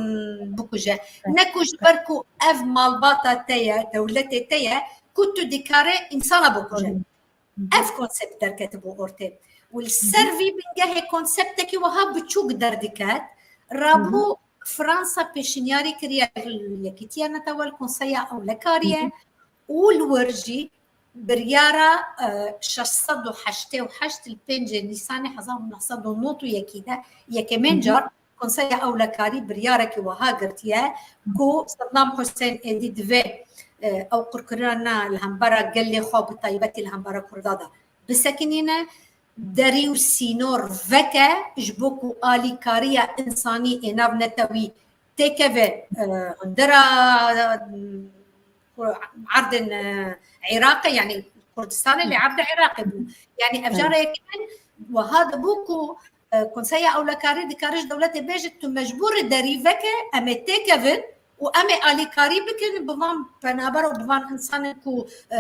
bikuje. Ne ku ji ber ku ev malbata te ye, dewletê te ye, ku tu dikare însana bikuje. Ev konsept derketibû ortê. Û li ser vî bingehê konseptekî wiha biçûk derdiket. Rabû Fransa pêşinyarî kiriye Yekîtiya Netewa li Konseya Ewlekarî ye û li wir jî biryara, e, şeş sed û heştê û heşt li pêncê Nîsanê hezar û neh sed û nod û yekî de yekemên car Konseya Ewlekarî biryarekî wiha girtiye ku Saddam Hussein êdî divê, e, ew qurkirina li hembera gelê xwe, bi taybetî li hembera Kurda de bisekinîne, derî û sînor veke ji bo ku alîkariya însanî ê navnetewî têkeve, e, hundira, e, erdên, e, Iraqê, yanî Kurdistanê lê erdê Iraqê bû. Yanî ev jara yekê wiha dibû ku, e, Konseya Ewlekarî dikare ji dewletê bêje tu mecbûr î derî veke, em ê têkevin û em ê alîkarî bikin bi van penaber û bi van însanên ku, e,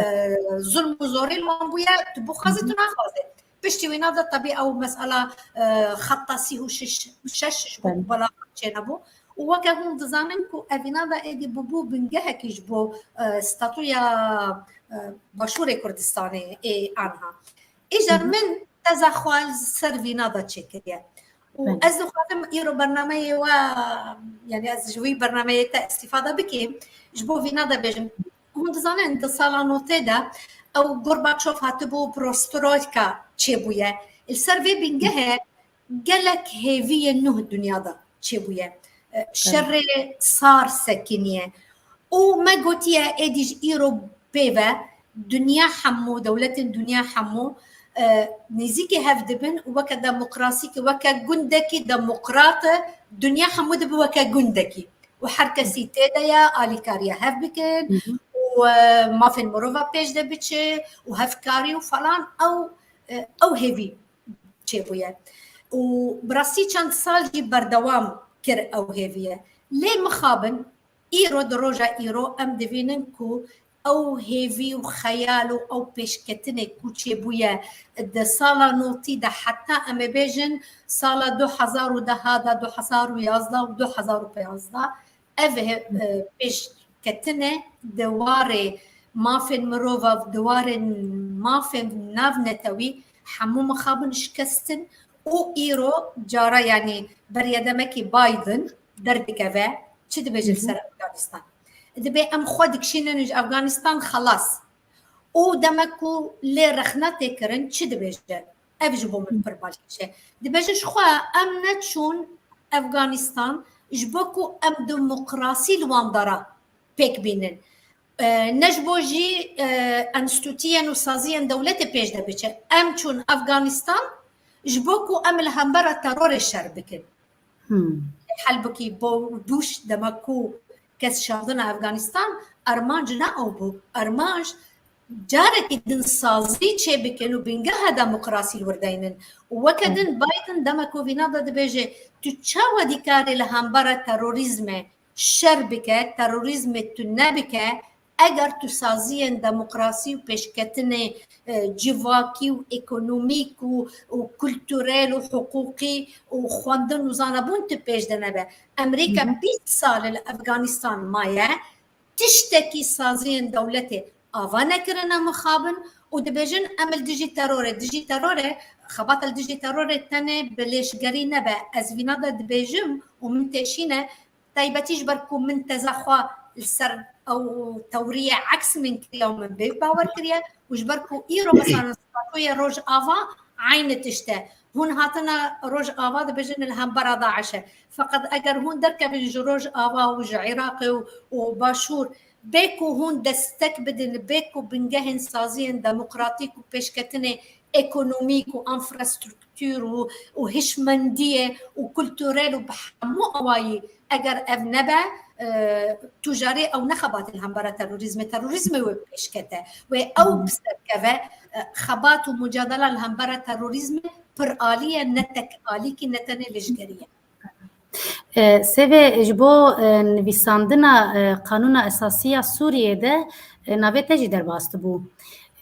zulm û zorî li wan bûye, tu bixwazî tu naxwazê. Piştî wîna de tebî ew mesela, e, xeta sî û şeş, şeş ji bo ku belavan çênebû. Û weke hûn dizanin ku evîna de êdî bûbû bingehekî ji bo, e, statuya, e, Başûrê Kurdistanê ê anha. Îcar min teza xwe li ser vîna de çêkiriye. Û ez dixwazim îro bernameyê we, yanî ez ji wî bernameyê te îstîfade bikim, ji bo vîna de bêjim. Hûn dizanin di sala notê de ew Gorbaçov hatibû perestroyka çêbûye. Li ser vê bingehê gelek hêviyên nû dinya de çêbûye. E, şerê sar sekiniye. Û me gotiye êdî ji îro pê ve dinya hemû, dewletên dinya hemû, e, nêzîkî hev dibin û weke demokrasîkî, weke gundekî demokrat, dinya hemû dibe weke gundekî. Û her kesî tê de ye, alîkariya hev bikin û, e, mafên mirova pêş de biçe û hevkarî û falan, ew, e, ew hêvî çêbûye. Û bi rastî çend sal jî berdewam kir ew hêviye. Lê mixabin, îro, di roja îro em divînin ku ew hêvî û xeyal û ew pêşketinê ku çêbûye di sala notî de heta em ê bêjin sala du hezar û deh de, du hezar û yazdeh û du hezar û pênzdeh, ev he-, e, pêşketine di warê mafên mirova, di warê mafên navnetewî hemû mixabin şikestin û îro cara, yanî beriya demekî Biden derdikeve, çi dibêje li ser Afganistan? Dibê em xwe dikişînin ji Afganistan, xelas. Û demek ku lê rexne tê kirin, çi dibêje? Ev ji bo min pir balkêş e. Dibêje ji xwe em neçûn Afganistan ji bo ku em demokrasî li wan dara pêk bînin. E, ne ji bo jî, e, enstîtuyên û saziyên dewletê pêş de biçe. Em çûn Afganistan ji bo ku em li hembera terorê şer bikin. Halbukî bo Bush dema ku kes şandina Afganistan, armanc ne ew bû. Armanc carekî din sazî çêbikin û bingeha demokrasî li wir deynin. Û weke din Biden dema ku vîna de dibêje, tu çawa dikarî li hembera terorîzmê şer bike, terorîzmê tu nebike, eger tu saziyên demokrasî û pêşketinê, e, civakî û ekonomîk û, û kulturel û hiqûqî û xwendin û zanebûn tu pêş de nebe. Amerîka bîst sal li Afganistan maye, tiştekî saziyên dewletê ava nekirine mixabin û dibêjin, em li dijî terorê, dijî terorê, xebata li dijî terorê tenê bi lêşgerî nebe. Ez vîna de dibêjim û min têşîne, taybetî ji ber ku min teza xwe li ser ew tewriyê eks min kiriye û min bê bawer kiriye û ji ber ku îro mesela li Rojava eynî tişt e. Hûn hatine Rojava dibêjin li hembera DAIŞ e. Feqet eger hûn derkevin ji Rojava û ji Iraqê û, û Başûr, bê ku hûn destek bidin, bê ku bingehên saziyên demokratîk û pêşketinê ekonomîk û enfrastruktûr û, û hişmendiyê û kulturel û bi hemû awayî eger ev nebe, e, tu carê ew ne xebatê li hembera terorîzmê, terorîzmê wê pêşkete. Wê ew bi ser keve, e, xebat û mucadela li hembera terorîzmê pir alî ye, ne tek alîkî, ne tenê lêşgerî ye. E, Sêvê, ji bo, e, nivîsandina, e, Qanûna Esasî ya Sûriyê de, e, navê te jî derbas dibû.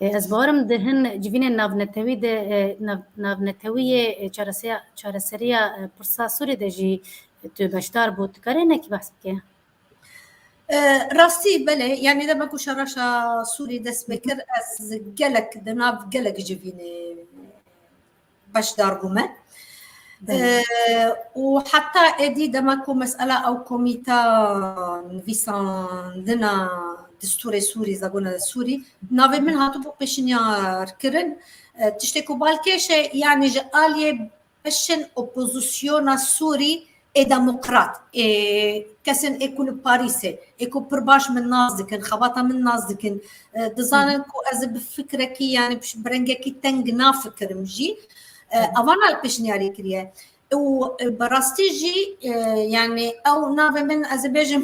E, ez bawerim di hin civînên navnetewî de, e, nav-, navnetewî yê, e, çareseya-, çareseriya, e, pirsa Sûriyê de jî tu beşdar bû. Tu karê hinekî behs bike? E, rastî belê, yanî dema ku şerreşa Sûrî dest pê kir, ez gelek, di nav gelek civînê beşdar bûme. Belê. E, û heta êdî dema ku mesela ew komîta nivîsandina distûrê Sûrî, zagona Sûrî, navê min hatibû pêşinyar kirin. E, tiştê ku balkêş e, yanî ji aliyê beşên opozisyona Sûrî ê demokrat, ê kesên ê ku li Parîsê, ê ku pir baş min nas dikin, xebata min nas dikin, e, dizanin ku ez bi fikrekî, yanî bi rengekî teng nafikirim jî. E, evana li pêşniyarî kiriye. Û, e, bi rastî jî, e, yanî ew navê min, ez ê bêjim,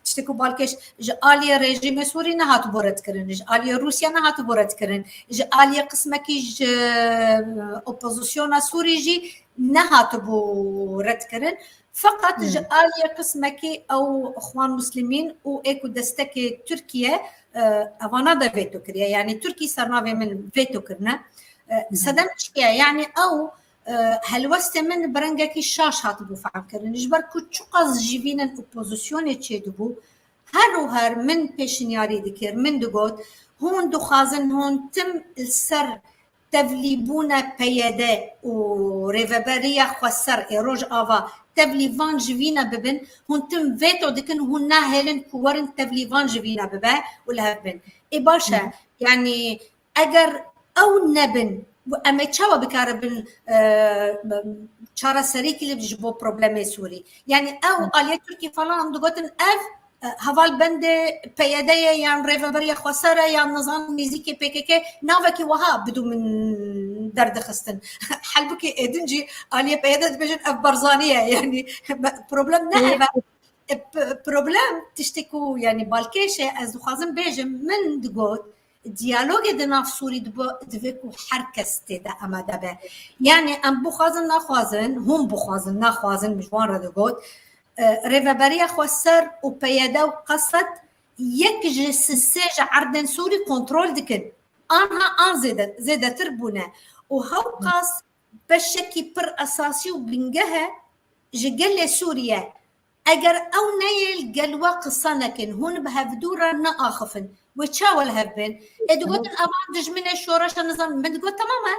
tiştê ku balkêş, ji aliyê rejîmê Sûrî nehatibû redkirin, ji aliyê Rûsya nehatibû redkirin, ji aliyê qismekî ji, e, opozisyona Sûrî jî nehatibû redkirin. Feqet ji aliyê qismekî ew Xwan Muslimîn û ê ku destekê Tirkiye, e, evana de veto kiriye. Yanî Tirkî ser navê min veto kirine. E, sedem çi ye? Yanî ew, e, helwestê min bi rengekî şaş hatibû fehmkirin. Ji ber ku çiqas civînên opozisyonê çêdibû, her û her min pêşinyarî dikir, min digot, hûn dixwazin hûn tim li ser tevlîbûna P Y D û Rêveberiya Xweser ê Rojava tevlî van civîna bibin, hûn tim veto dikin, hûn nahêlin ku werin tevlî van civîna bibe û li hev bin. Ê baş e, yanî eger ew nebin, em ê çawa bikaribin, e, çareserî kirin ji bo problemê Sûrî? Yanî ew aliyê Tirkî falan em digotin ev, e, hevalbendê P Y D ye yan Rêveberiya Xweser e yan nizanim nêzîkê P K K, navekî wiha bidû min derdixistin. Halbukî êdin jî aliyê P Y D dibêjin ev Barzanî ye, yanî problem ne ev e. E, p-, problem tiştê ku, yanî balkêş e, ez dixwazim bêjim, min digot, diyalogê di nav Sûrî dibe, divê ku her kes tê de amade be. Yanî em bixwazin naxwazin, hûn bixwazin naxwazin, min ji wan re digot, e, Rêveberiya Xweser û P Y D û Qesed yek ji sisê ji erdên Sûrî kontrol dikin. Anha an zêde-, zêdetir bûne. Û hewqas beşekî pir esasî û bingeh e ji gelê Sûriye. Eger ew neyê li gel we qise nekin, hûn bi hevdû re neaxifin, wê çawa li hev bên? Ê digotin, evan dijminê şoreşa nizam, min digot, temam e,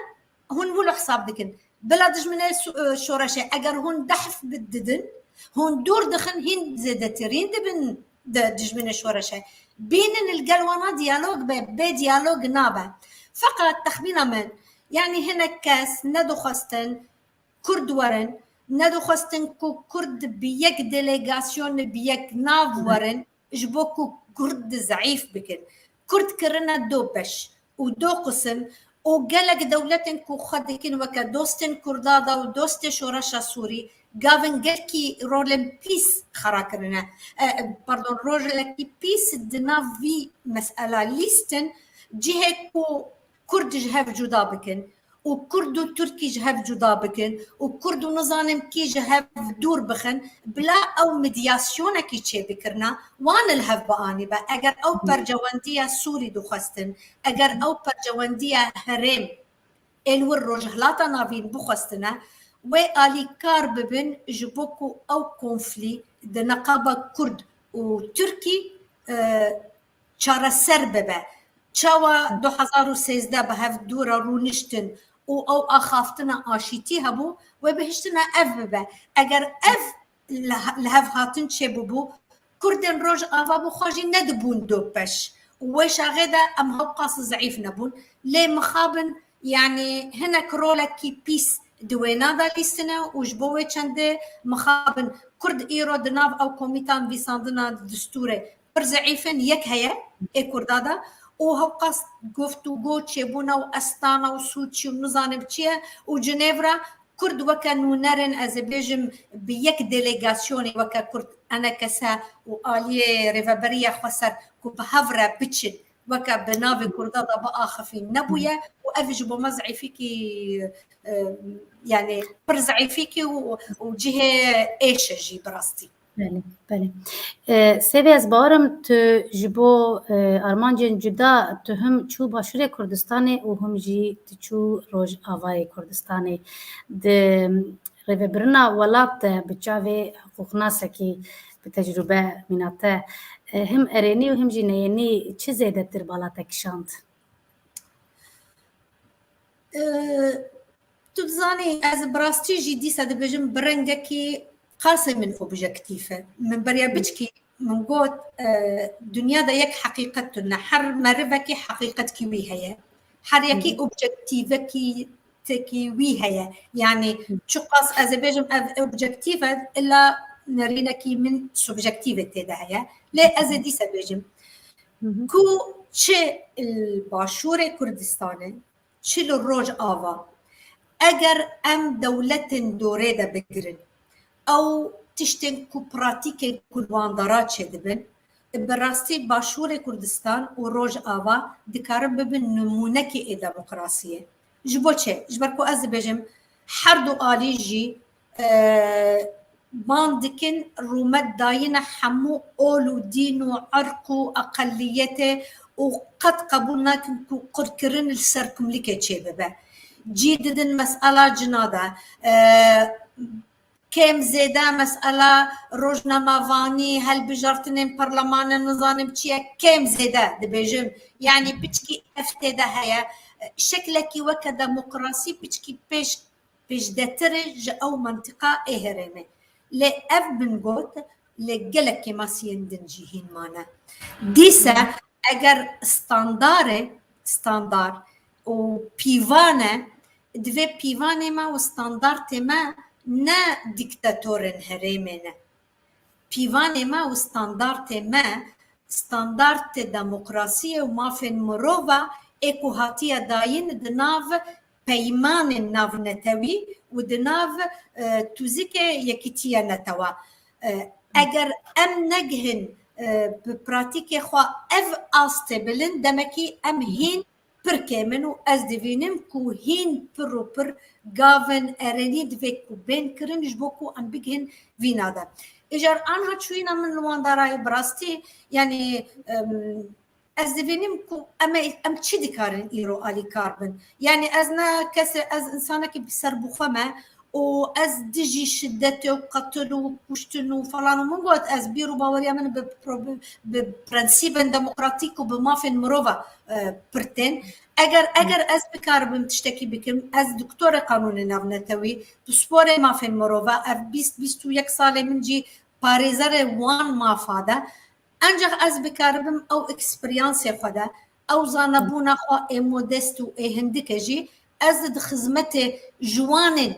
hûn wilo hesab dikin. Bila dijminê su- e, şoreşê, eger hûn dehf bi- didin, hûn dûr dixin, hîn zêdetirîn dibin di dijminê şoreşê. Bînin li gel wana diyalog be, bê diyalog nabe. Feqet texmîna min, yanî hinek kes nedixwestin Kurd werin, nedixwestin ku Kurd bi yek delegasyon, bi yek nav werin, ji bo ku Kurd zeîf bikin. Kurd kirine do beş û do qisim û gelek dewletên ku xwe dikin weke dostên Kurda da û dostê şoreşa Sûrî, gavin gelkî rolên pîs xera kirine. E, pardon, rolekî pîs di nav vî mesela lîstin, cihê ku Kurd ji hev cuda bikin û Kurd û Tirkî ji hev cuda bikin û Kurd û nizanim kî ji hev dûr bixin, bila ew medyasyonekî çêbikirina, wan li hev bianîbe. Eger ew percewendiya Sûrî dixwestin, eger ew percewendiya herêm ên wir Rojhilata Navîn bixwestine, wê alîkar bibin ji bo ku ew konflî di neqaba Kurd û Tirkî, e, çareser bibe. Çawa du hezar û sêzdeh bi hev dû re rûniştin û ew axaftina aşîtî hebû, wê bihiştina ev bibe. Eger ev li he- li hev hatin çêbûbû, Kurdên Rojava bi xwe jî nedibûn do peş. Û wê şaxê de em hewqas zeîf nebûn. Lê mixabin, yanî hinek rolekî pîs di wêna de lîstine û ji bo wê çendê mixabin Kurd îro di nav ew komîta nivîsandina distûrê pir zeîf in, yek heye ê Kurda de û hewqas guftûgo çêbûne û Estana û Sûçî û nizanim çi ye û Cinêvra Kurd weke nûnerên, ez ê bêjim, bi yek delegasyonê weke Kurd enekese û aliyê rêveberiya xweser ku bi hev re biçin, weke bi navê Kurda de biaxifîn nebûye û ev ji bo me zeîfîkî, e, yanî pir zeîfîkî û, û cihê êş e jî bi rastî. Belê, belê. E, Sêvê, ez bawer im tu ji bo, e, armancên cuda tu him çû Başûrê Kurdistanê û him jî tu çû Rojavayê Kurdistanê. Di rêvebirina welat de bi çavê hiqûqnasekî, bi tecrûbe mîna te, e, him erênî û him jî neyênî çi zêdetir bala te kişand? E, tu dizanî, ez bi rastî jî dîsa dibêjim, bi rengekî qasê min objektîf e. Min beriya biçkî min got, e, dinya de yek heqîqet tune. Her merivekî heqîqetkî wî heye. Her yekî objektîvekî tekî wî heye. Yanî çiqas ez ê bêjim ev objektîf e, illa nerînekî min subjektîf e tê de heye. Lê ez ê dîsa bêjim ku çi li Başûrê Kurdistanê, çi li Rojava, eger em dewletên dorê de bigirin, ew tiştên ku pratîkên ku li wan de ra çêdibin, bi rastî Başûrê Kurdistan û Rojava dikarin bibin nimûnekê ê demokrasiyê. Ji bo çi? Ji ber ku ez dibêjim, her du alî jî, e, ban dikin, rûmet dayine hemû ol û dîn û irq û eqeliyetê û qet qebûl nakin ku qirkirin li ser kumlikê çêbibe. Cî didin mesela cina de, e, kêm zêde mesela rojnamevanî, hilbijartinên perlemanê, nizanim çi ye, kêm zêde dibêjim. Yanî piçkî ev tê de heye. Şeklekî weke demokrasî piçkî pêş pêşdetir e ji ew mentiqa ê herêmê. Lê ev min got, lê gelek kêmasiyên din jî hîn mane. Dîse eger standar e, standar û pîvan e, divê pîvanê me û standartê me ne dîktatorên herêmê ne. Pîvanê me û standartê me, standartê demokrasiyê û mafên mirova ê ku hatiye dayîn di nav peymanên navnetewî û di nav, e, tûzikê Yekîtiya Netewa. E, eger em negihin, e, bi pratîkê xwe ev astê bilind, demekî em hîn pir kêm in û ez divînim ku hîn pir û pir gavin erênî divê ku bên kirin ji bo ku em bigihin vîna de. Îcar anha çûyîna min li wan darayê bi rastî, yanî, em, ez divînim ku em ê, em çi dikarin îro alîkar bin. Yanî ez ne kesê, ez însanekî bi serbixwe me û ez dijî şidetê û qetil û kuştin û falan û min got, ez bîr û baweriya min bi pro-, bi prensîbên demokratîk û bi mafên mirova, e, pir tên. Eger, eger ez bikaribim tiştekî bikim, ez doktorê qanûnê navnetewî, pisporê mafên mirova, ev bîst, bîst û yek salê min jî parêzerê wan mafa de. Encax ez bikaribim ew eksperyansê xwe de, ew zanebûna xwe ê modest û ê hindike jî, ez di xizmetê ji wanên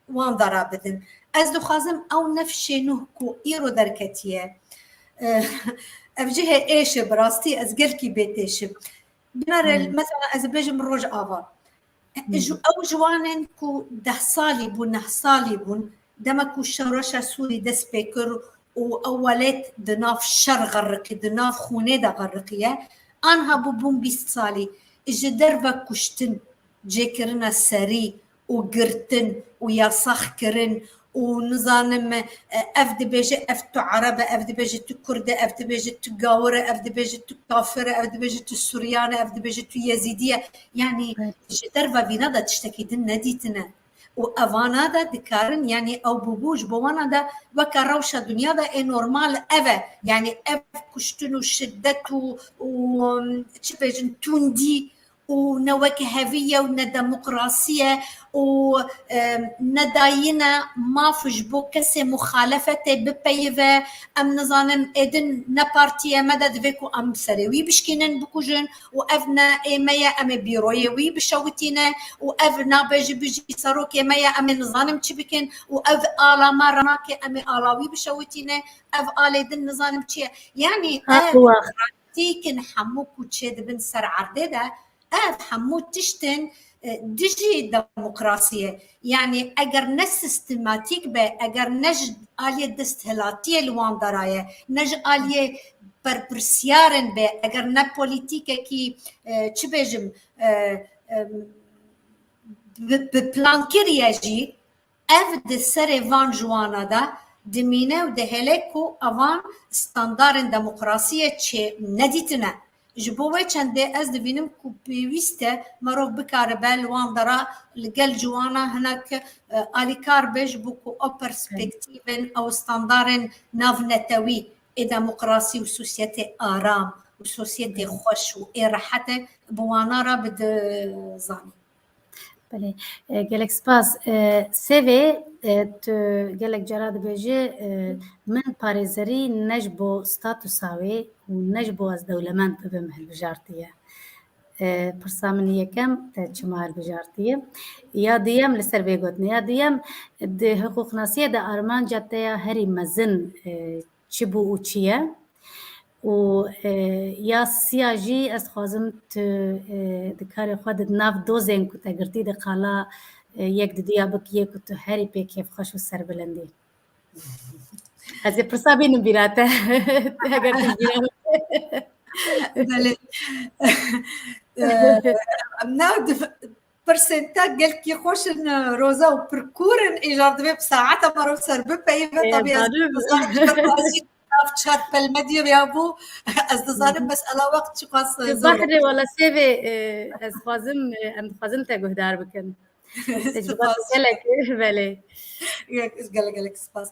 wan de rabidim. Ez dixwazim ew nefşê nuh ku îro derketiye, eh, ev cihê êş e, bi rastî ez gelkî bêtêş im. Binare, Hmm. mesela ez bêjim Rojava. Ji, ew ji wan in ku deh salî bûn, neh salî bûn, dema ku şoreşa Sûrî dest pê kir û ew welêt di nav şer xeriqî, di nav xûnê de xeriqiye, anha bûbûn bîst salî. Ji derve kuştin, cêkirina serî û girtin û yasaxkirin û nizanim, e, ev dibêje, ev tu Ereb e, ev dibêje tu Kurd e, ev dibêje tu gawir e, ev dibêje tu kafir e, ev dibêje tu Suryan e, ev dibêje tu Yezîdî ye. Yanî Evet. ji derve vîna de tiştekî din nedîtine. Û evana de dikarin, yanî ew bûbû ji bo wana de weke rewşa dinya de ê normal ev e. Yanî ev kuştin û şiddet û, û, çi bêjin, tundî û ne wekhevî ye û ne demokrasî ye û, e, nedayine maf ji bo kesê muxalefetê bipeyive. Em nizanin êdin ne partiyê me de divê ku em serê wî bişkînin, bikujin û ev ne ê me ye, em ê bîroyê wî bişewitîne û ev nabe ji bijî serokê me ye, em ê nizanim çi bikin û ev ala me re nake, em ê ala wî bişewitîne, ev alê din nizanim çi ye. Yanî Ha, ev bu wax. Tîkin hemû ku çêdibin ser erdê de, ev hemû tiştin, e, dijî demokrasiyê. Yanî eger ne sistematîk be, eger ne ji aliyê desthilatiyê li wan dera ye, ne ji aliyê berpirsiyarên be, eger ne polîtîkekî, e, çi bêjim, e, e, bi, bi plan kiriye jî, ev di serê van ji wana de dimîne û dihêle ku evan standarên demokrasiyê çê nedîtine. Ji bo wê çendê ez dibînim ku pêwîst e merov bikaribe li wan dera li gel ji wana hinek, e, alîkar be, ji bo ku ew perspektîvên, ew standarên navnetewî ê demokrasî û sosyetê aram û sosyetê xweş û ê rehet e, bi wana re bide zanîn. Belê, e, gelek spas. E, Sevê, e, tu gelek cara dibêjî, e, min parêzerî ne ji bo statusa wê û ne ji bo ez dewlemend bibim hilbijartiye. E, pirsa min yekem, te çima hilbijartiye? Ya duyem, li ser vê gotinê. Ya duyem, di hiqûqnasiyê de armanca te ya herî mezin, e, çi bû û çi ye? Û, e, ya siya jî ez dixwazim tu, e, di karê xwe de di nav dozên ku te girtî de qala, e, yek di duya bikî yê ku tu herî pê kêfxweş û serbilind î. Ez ê pirsa bînim bîra te. Eger tu bîra Belê. E, em nav dif-, Pirsên te gelkî xweş in, Roza, û pir kûr in. Îcar divê bi saeta me re ser bipeyive. Ê, Tabii ez dizanim. Nav çar pelmediyê ya bû. Ez dizanim, Hı hı. Mesela wext çiqas, e, zor e. Behrê wala Sevê, e, ez dixwazim, e, em dixwazin te guhdar bikin. Spas. Gelek, belê. Gelek, gelek spas.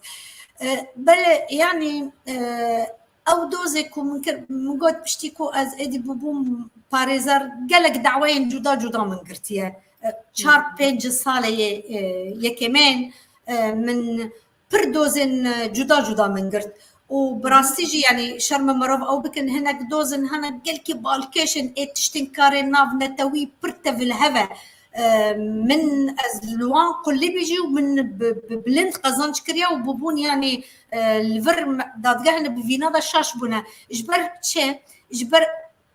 E, belê, yanî, e, ew dozê ku min kir, min got piştî ku ez êdî bûbûm parêzer, gelek daweyên cuda cuda min girtiye. E, çar pênc salê yê, e, yekemên, e, min pir dozên, e, cuda cuda min girt. Û bi rastî jî, yanî şerm e mirov ew bikin, hinek dozên hene gelkî balkêş in, ê tiştên karê navnetewî pir tevî li hev e. E, min ez li wan qulibî jî û min bi, bi bilind qezanc kiriye û bûbûn, yanî, e, li vir me-, dadgehê bi vîna de şaş bûne. Ji ber çi? Ji ber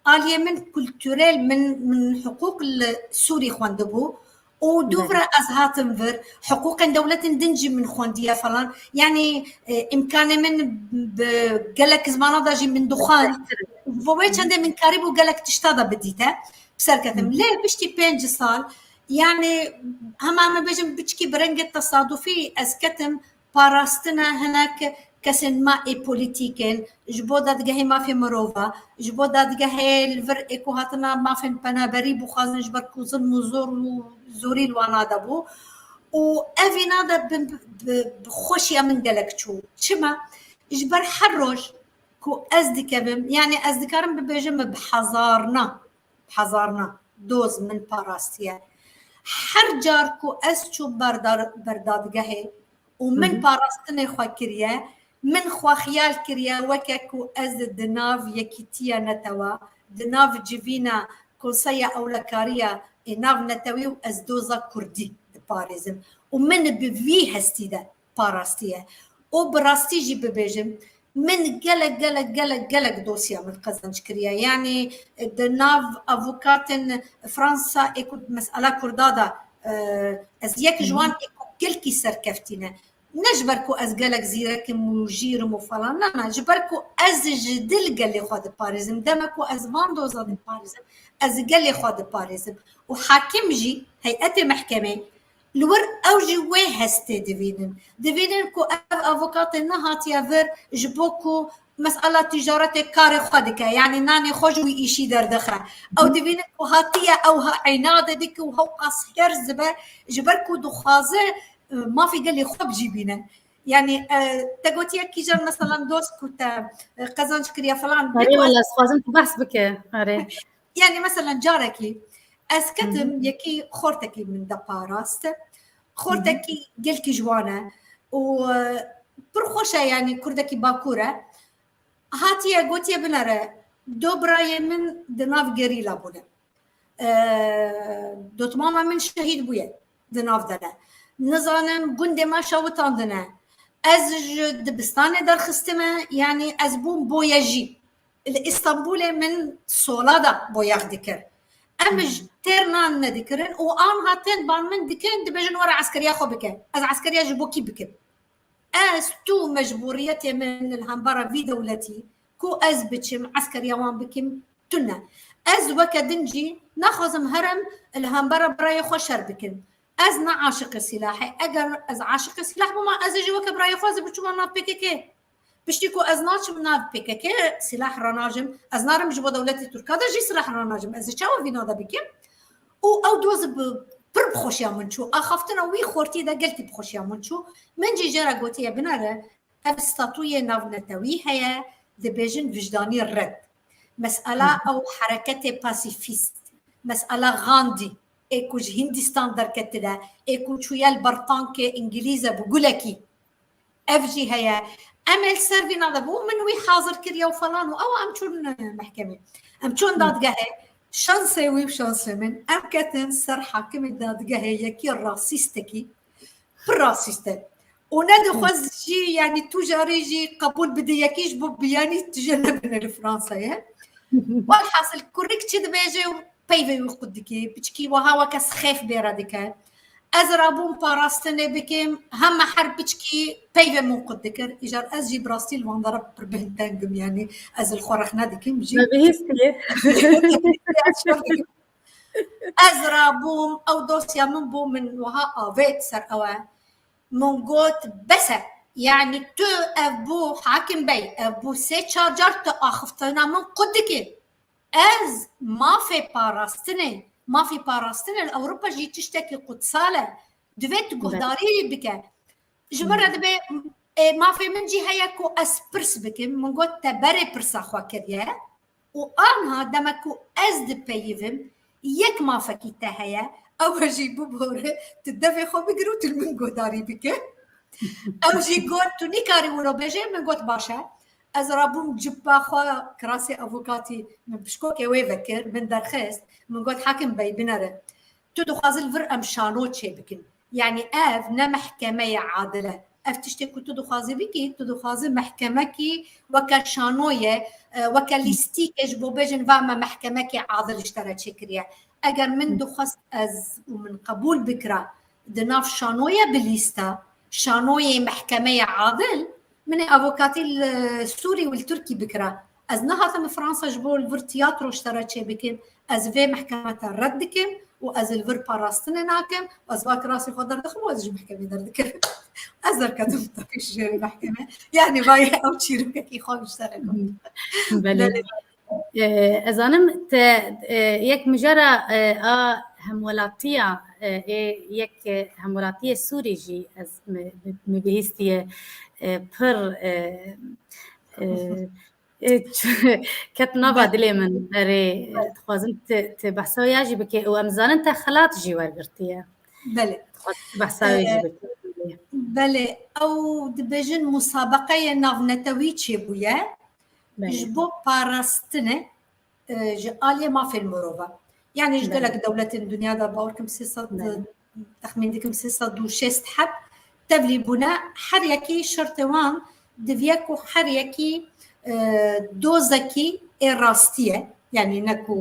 aliyê min kulturel, min, min hiqûq li Sûrî xwendibû û dûvra ez hatim vir, hiqûqên dewletên din jî min xwendiye falan. Yanî, e, îmkanê min bi gelek zimana de jî min dixwend. Bo wê çendê min karîbû gelek tişta de bidîte, bi ser ketim. Lê piştî pênc sal, yanî hema em bêjin biçikî bi rengê tesadufî ez ketim parastina hinek kesên me ê polîtîk in, ji bo dadgehê mafê mirova, ji bo dadgehê li vir ê ku hatina mafên penaberî bixwazin, ji ber ku zilm û zor û zorî li wana de bû. û ev vîna de bi, bi, bi xweşiya min gelek çû. Çima? Ji ber her roj ku ez dikevim, yani ez dikarim bibêjim bi hezarna, hezarna doz min parastiye. Her car ku ez çûm berdar-, berdadgehê û min parastinê xwe kiriye, min xwe xiyal kiriye weke ku ez di nav yekîtiya netewa, di nav civîna Konseya Ewlekariya ê Navnetewî û ez doza kurdî diparêzim. Û min bi vî hestî de parastiye. Û bi rastî jî bibêjim, min gelek, gelek, gelek, gelek dosya min qezenc kiriye. Yanî, e, di nav avokatên Fransa ê ku mesela kurda de, e, ez yek ji wan ê ku gelkî serkeftî ne. Ne ji ber ku ez gelek zîrek im û jîr im û falan, na, na, ji ber ku ez ji dil gelê xwe diparêzim. Dema ku ez van doza diparêzim, ez gelê xwe diparêzim. Û hakim jî, heyetê mehkemê, li wir ew jî wê hestê divînin. Divînin ku ev avokatê nehatiye vir ji bo ku mesela ticaretê karê xwe dike, yanî nanê xwe ji wî îşî derdixe. Ew divînin ku hatiye ew ha eynade dike û hewqas herz dibe, ji ber ku dixwaze, e, mafê gelê xwe bi cî bîne. Yanî, e, te gotiye kîjan mesela doz ku te, e, qezenc kiriye falan. Erê, wela, ez dixwazim tu behs bike. Erê. Yani mesela carekî ez ketim, yekî xortekî min de parast. Xortekî gelkî ji wan e û, e, pir xweş e, yani kurdekî bakur e. Hatiye gotiye binere, do birayê min di nav gerîla bûne. E, dotmama min şehîd bûye di nav de ne. Nizanim gundê me şewitandine. Ez ji dibistanê derxistime, yani ez bûm boyejî. Li Îstanbulê min sola de boyax dikir. Em ji têr nan nedikirin û an hatin ban min dikin, dibêjin were eskeriya xwe bike. Ez eskeriya ji bo kî bikim? Ez tu mecbûriyetê min li hembara vî dewletî ku ez biçim eskeriya wan bikim tune. Ez weke din jî naxwazim herim li hembara birayê xwe şer bikim. Ez ne aşiqê sîlahê. Eger ez aşiqê sîlah bûma, ez ê jî weke birayê xwe ez ê biçûma nav P K K. Piştî ku ez naçim nav P K K, sîlah ranajim, ez narim ji bo dewletê Tirka de jî sîlah ranajim. Ez ê çawa vîna de bikim? Û ew doz bi pir bi xweşiya min çû. Axaftina wî xortî de gelkî bi xweşiya min çû. Min jî jê re gotiye binere, ev statuyê navnetewî heye, dibêjin wijdanî red. Mesela ew hereketê pasîfîst, mesela Gandhi, ê ku ji Hindistan derketine, ê ku çûye li ber tankê Îngilîze bi gulekî. Ev jî heye. Em ê li ser vîna de bû, min wî hazir kiriye û falan û ew em çûn mehkemê. Em çûn dadgehê. Şansê wî û şansê min, em ketin ser hakimê dadgehê, yekî rasîstekî, pir rasîst e. Û nedixwest jî, yani tu carê jî qebûl bidî, yekî ji bo biyanî tije nebine li Fransayê. Welhasil kurik çi dibêje û peyvê wî qut dike. Piçkî wiha weke sixêf bêre dike. Ez rabûm parastinê bikim, heme her piçkî peyvê min qut dikir. Îcar ez jî bi rastî li van dera pir bêhnteng im, yanî ez li xwe rexne dikim jî. Me bihîstiye. Ez rabûm, ew dosya min bû min wiha avêt ser ew e. Min got, bes e. Yanî tu ev bû, Hakim Bey, ev bû sê çar car tu axiftina min qut dikî. Ez mafê parastinê, mafê parastinê li Ewropa jî tiştekî qutsal e. Divê tu guhdarî bike. Ji min re dibê, e, mafê min jî heye ku ez pirs bikim. Min got, te berê pirsa xwe kiriye. Û anha demek ku ez dipeyivim, yek mafekî te heye, ew e jî bibore, tu devê xwe bigir û tu li min guhdarî bike. Ew jî got, tu nikarî wilo bêjê, min got, baş e. Ez rabûm cipa xwe, kirasê avokatî min pişkokê wê vekir, min derxist, min got, Hakim Bey, binere. Tu dixwazî li vir em şano çêbikin. Yani ev ne mehkemeyê adil e. Ev tiştê ku tu dixwazî bikî, tu dixwazî mehkemekî weke şanoyê, e, weke lîstîkê ji bo bêjin va me mehkemekê adil ji te re çêkiriye. Eger min dixwest ez û min qebûl bikira di nav şanoyê bi lîsta, şanoyê mehkemeyê adil, min ê avokatî li Sûrî û li Tirkî bikira. Ez nehatim Fransa ji bo li vir tiyatro ji te re çêbikim. Ez vê mehkeme te red dikim û ez li vir parastinê nakim. Ez va kirasê xwe derdixim û ez ji mehkemê derdikim. Ez derketim tepî ji jêrê mehkeme. Yani vayê ew çîrokekî xwe ji te re got. Belê. Belê. E, ez zanim te, e, yek mijara, e, a hemwelatiya, e, ê yek, e, hemwelatiyê Sûrî jî ez mi, mi, mi bihîstiye, e, pir, e, e, e, ket nava dilê min. Erê, e, dixwazim tu, tu behsa wê ya jî bikê û em zanin te xelat jî wergirtiye. Belê. Dixwazim tu behsa wê jî bikê. Belê, ew dibêjin musabeqeyê navnetewî çêbûye. Belê. Ji bo parastinê, e, ji aliyê mafên mirova. Yani ji gelek dewletên dinya de bawer kim sê sed, texmîn dikim sê sed û şêst heb tevlî bûne. Her yekî şertê wan diviye ku her yekî, e, dozekî ê rastî ye. Yani ne ku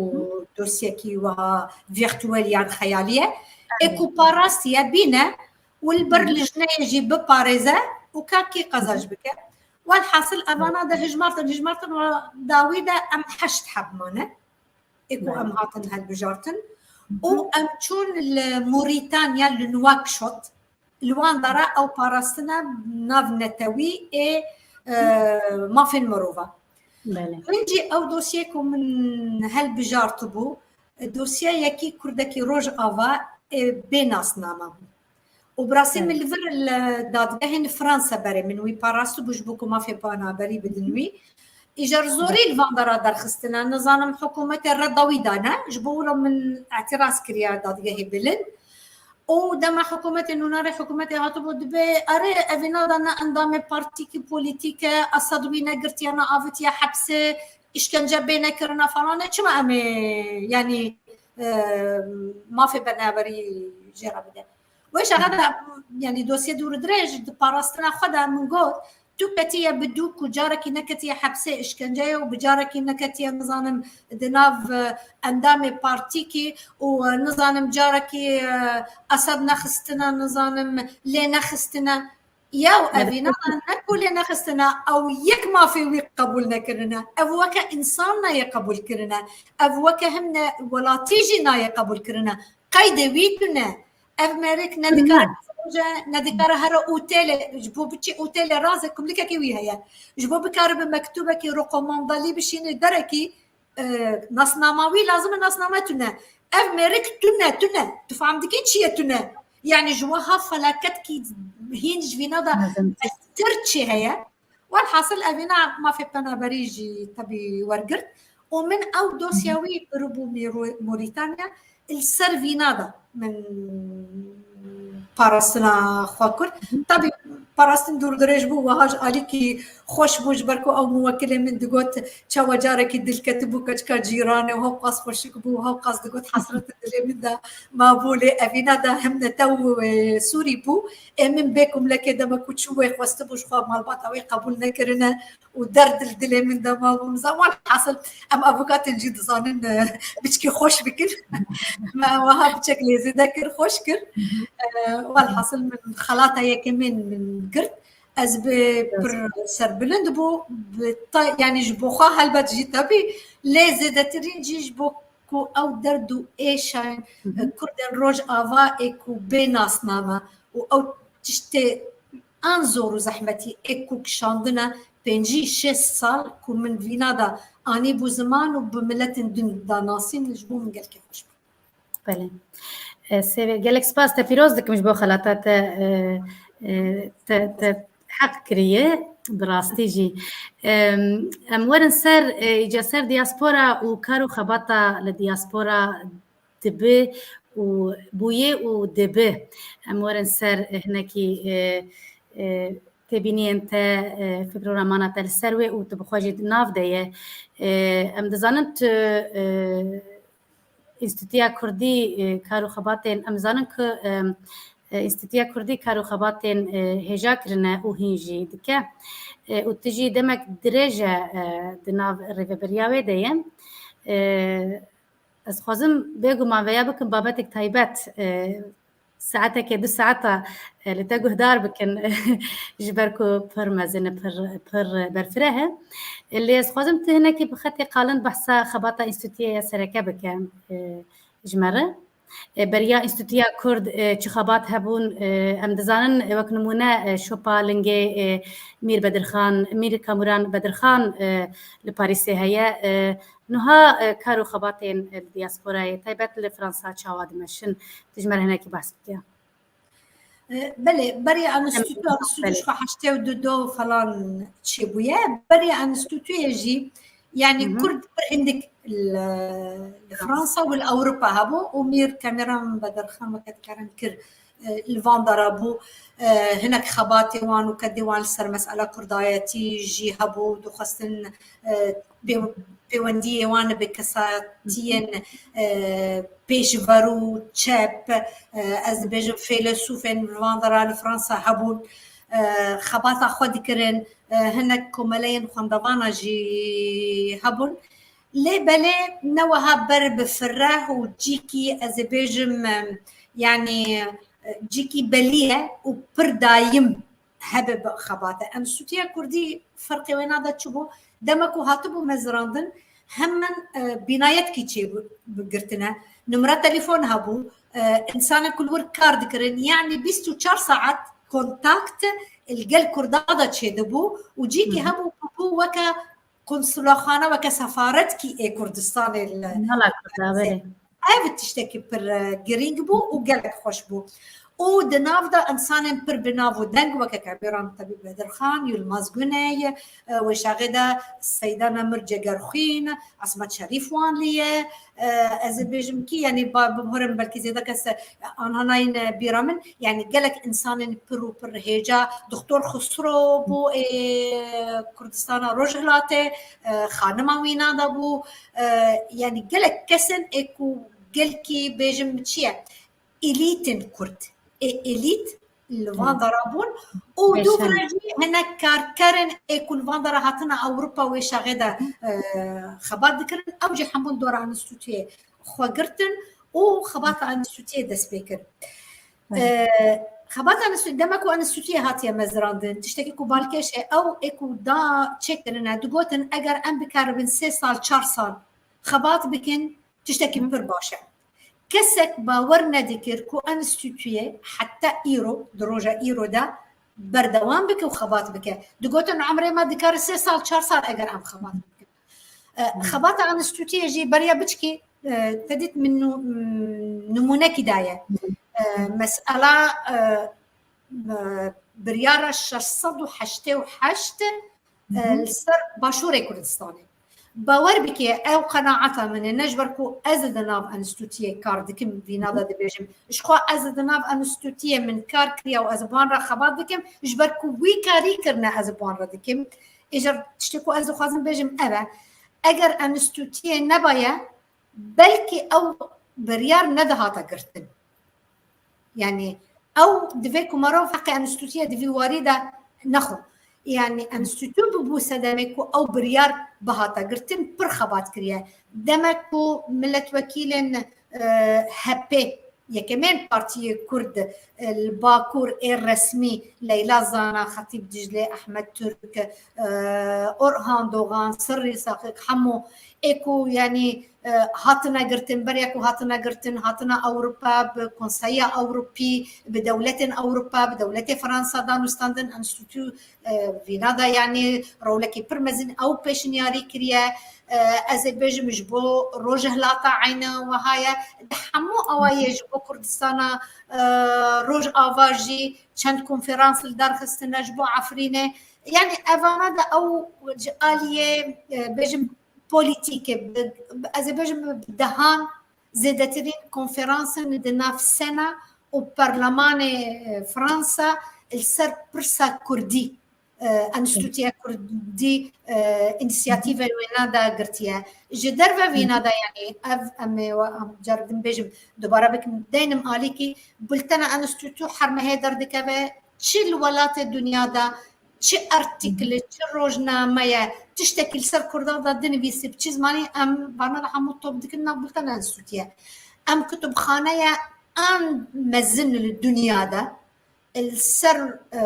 dosyekî wiha virtuel yan xeyalî ye. Ê ku parastiye bîne û li ber lijneyê jî biparêze û ka kî qezenc bike. Welhasil evana de hijmartin, hijmartin û dawî de em heşt heb mane. Ê ku em hatin helbijartin. Û em çûn li Morîtanya, li Nuwakşot. Li wan dara ew parastine navnetewî ê, e, mafên mirova. Min jî ew dosyê ku min helbijartibû, e, dosya yekî kurdekî Rojava ê bê nasname bû. Û bi rastî min li vir li dadgehên li Fransa berê min wî parastibû ji bo ku mafê penaberî bidin wî. Îcar zorî li van dera derxistine, nizanim hikûmetê reda wî dane, ji bo wilo min îtiraz kiriye dadgehê bilind. Û dema hikûmetê nûnerê hikûmetê hatibû dibê, erê, evîna de ne endamê partîkî polîtîk e, Esad wî negirtiye, ne avitiye hepsê, îşkence bê nekirine falan e, çima em ê, yanî, e, mafê penaberî jê re bide? Wê şexe de, yanî dosyê dûr û dirêj di parastina xwe de min got, tu ketiye bi dû ku carekî neketiye hepsê, îşkenceyê û bi carekî neketiye, nizanim, di nav, e, endamê partîkî û, e, nizanim carekî, e, Esed nexistine, nizanim lê nexistine. Yew, evîna ne ku lê nexistine, ew yek mafê wî qebûl nekirine. Ev weke însan nayê qebûl kirine. Ev weke him ne welatî jî nayê qebûl kirine. Qeydê wî tune. Ev mêrik ne dikare roje, ne dikare here otêlê, ji bo biçî otêlê razê kumlikekî wî heye. Ji bo bikaribe mektubekî rekomandalî bişînî derekî, e, nasnama wî lazim e, nasname tune. Ev mêrik tune, tune. Tu fam dikî çi ye tune? Yani ji wiha felaketkî hîn ji vîna de mestir çi heye? Welhasil evîna mafê penaberî jî tebî wergirt û min ew dosya wî biribû Mîro-, Morîtanya, li ser vîna de min parastina xwe kir. Tabî parastin dûrdirêj bû, wiha ji alîkî xweş bû, ji ber ku ew muwekilê min digot, çawa carekî dilketibû keçika cîranê û hewqas xweşik bû, hewqas digot, hesret dilê min de mabû, lê evîna de him netew, e, Sûrî bû. Ê min bê kumlekê dema ku çû wê xwestibû ji xwe malbata wê qebûl nekirine û derd li dilê min de mabû. Min zan, welhasil em avukatên jî dizanin, e, biçkî xweş bikin. Me wiha biçek lê zêde kir, xweş kir. E, welhasil min xelata yekemîn min girt. Ez bi pir serbilind bû, bi ta-, yani ji bo xwe helbet jî tebî, lê zêdetirîn jî ji bo ku ew derd û êşa Kurdên Rojava ê ku bê nasname û ew tiştê an zor û zehmetî ê ku kişandine pêncî şêst sal ku min vîna de anîbû ziman û bi miletên din de nasîn, ji bo min gelkî xweş bû. Belê. E, Sêvê, gelek spas te pîroz dikim ji bo xelata te, e, e, te, te heq kiriye, bi rastî jî. Em, em werin ser, e, îca ser diaspora û kar û xebata li diaspora dibe û bûye û dibe. Em werin ser, e, hinekî, e, e, têbîniyên te, e, fikr û remana te li ser wê û tu bi xwe jî di nav de ye. E, em dizanin tu, e, Înstîtuya Kurdî, e, kar û xebatên, em zanin ku, e, e, Înstîtuya Kurdî kar û xebatên, e, hêja kirine û hîn jî dike. E, û tu jî demek dirêj e, e, di nav rêveberiya wê de ye. E, ez xwazim bêguman veya bikim babetek taybet, e, saetekê, du saeta, e, li te guhdar bikin, ji ber ku pir mezin e, pir, pir berfireh e. Lê ez xwazim tu hinekî bi xetê qalin behsa xebata Înstîtuya ya sereke bike, e, ji me re. E, beriya Înstîtuya Kurd, e, çi xebat hebûn, e, em dizanin, e, wek nimûne, e, şopa lingê, e, Mîr Bedirxan, Mîr Kamûran Bedirxan, e, li Parîsê heye. E, nuha, e, kar û xebatên, e, li diasporayê, taybet li Fransa çawa dimeşin? Tu ji me re hinekî behs bike. E, belê, beriya enstîtu, enstîtu ji xwe heştê û du do falan çêbûye. Beriya enstîtuyê jî, yanî Kurd pir hindik li, li Fransa û li Ewropa hebû û Mîr Kamûran Bedirxan weke dikarin kir, e, li van dera bû. E, hinek xebatê wan û kedê wan li ser mesela kurdayetî jî hebû, dixwestin, e, pê-, pêwendiyê wan bi kesatiyên, e, pêşverû, çep, e, ez dibêjim fêlesûfên li van dera li Fransa hebûn, e, xebata xwe dikirin, e, hinek komeleyên xwendevana jî hebûn. Lê belê ne wiha ber bi fireh û cîkî, ez ê bêjim, e, yanî, e, cîkî belî ye û pir dayim hebe bi xebate. Enstîtuya Kurdî ferqê wê nade çi bû? Dema ku hatibû mezirandin, hemen, e, bînayetkî çê bi-, bi girtine. Numara telefon hebû, e, insanên ku li wir kar dikirin, yanî bîst û çar saet kontakt li gel Kurda de çêdibû û cîkî hebû ku bû weke konsulaxane, weke sefaretkî ê Kurdistanê li Nala Kurda, belê. Ev tiştekî pir, e, girîng bû û gelek xweş bû. Û di nav de insanên pir bi nav û deng weke Kamûran Tebîb Bedirxan, Yilmaz Guney, e, wê şaxê de Seyda Nemir Cegerxwîn, Esmet Şerîf wan lê ye. E, ez ê bêjim kî, yanî ba-, bibûrin belkî zêde kes, e, anha nayîne bîra min. Yanî gelek insanên pir û pir hêja, Doktor Xusro bû ê Kurdistana Rojhilatê, e, xanima wîna de bû. E, yanî gelek kesên ê ku gelkî bêjim çi ye? Elîtên Kurd. Ê elît li van dera bûn û dû vira jî hinek karkerên ê ku li van dera hatine Ewropa wê şaxê de, e, xebat dikirin. Ew jî hemûn dora enstîtuyê xwe girtin û xebata enstîtuyê dest pê kir. E, xebata enstîtuyê, dema ku enstîtuyê hatiye mezirandin, tiştekî ku balkêş e, ew ê ku da çêkirine, digotin eger em bikaribin sê sal, çar sal xebat bikin, tiştekî pir baş e. Kesek bawer nedikir ku enstîtuyê heta îro, di roja îro de berdewam bike û xebat bike. Digotin, emrê me dikare sê sal, çar sal eger em xebat bikin. E, xebata enstîtuyê jî beriya biçkî, e, te dît min nû-, m-, nimûnekî daye. E, mesela, e, e, biryara şeş sed û heştê û heşt, e, li ser Başûrê Kurdistanê. Bawer bike, ew qenaeta min e, ne ji ber ku ez di nav enstîtuyê kar dikim, vîna de dibêjim. Ji xwe ez di nav enstîtuyê min kar kiriye û ez bi wan re xebat dikim, ji ber ku wî karî kirine ez bi wan re dikim. Êcar tiştê ku ez dixwazim bêjim ev e. Eger enstîtuyê nebaye, belkî ew biryar nedihata girtin. Yanî ew divê ku merov heqê enstîtuyê di vî warî de nexwe. Yanî enstîtu bûbû sedemê ku ew biryar bihata girtin, pir xebat kiriye. Demek ku miletwekîlên, e, H P, yekemên partiyê Kurd, e, li Bakur ê resmî, Leyla Zana, Xetîb Diclê, Ehmed Turk, e, Orhan Dogan, Sirrî Saqiq, hemû ê ku, yanî, e, hatine girtin, beriya ku hatine girtin, hatine Ewropa, bi Konseya Ewropî, bi dewletên Ewropa, bi dewletê Fransa danûstandin, enstîtu, e, vîna de, yanî, rolekî pir mezin ew pêşniyarî kiriye. E, ez ê bêjim ji bo Rojhilata eyne wiha ye. Di hemû awayê ji bo Kurdistana, e, Rojava jî çend konferans li dar xistine, ji bo Efrînê. Yanî evana de ew ji aliyê, e, bêjim, polîtîk e, bi, ez ê bêjim bi dehan zêdetirîn konferansên di nav Sena û Perlemanê, e, Fransa li ser pirsa Kurdî, e, Enstîtuya Kurdî, e, însiyatîvê wêna de girtiye. Ji derve vîna de, yanî ev em ê we-, em car din bêjim, dubare bikim, deynim alîkî, bultena Enstîtu her mehê derdikeve, çi li welatê dinya de, çi article, çi rojnameye, tiştekî li ser Kurdan de dinivîsî bi çi zimanî, em barna de hemû top dikin nav bultena Enstîtuye. Em kutubxaneye an mezin li dinya de, li ser, e,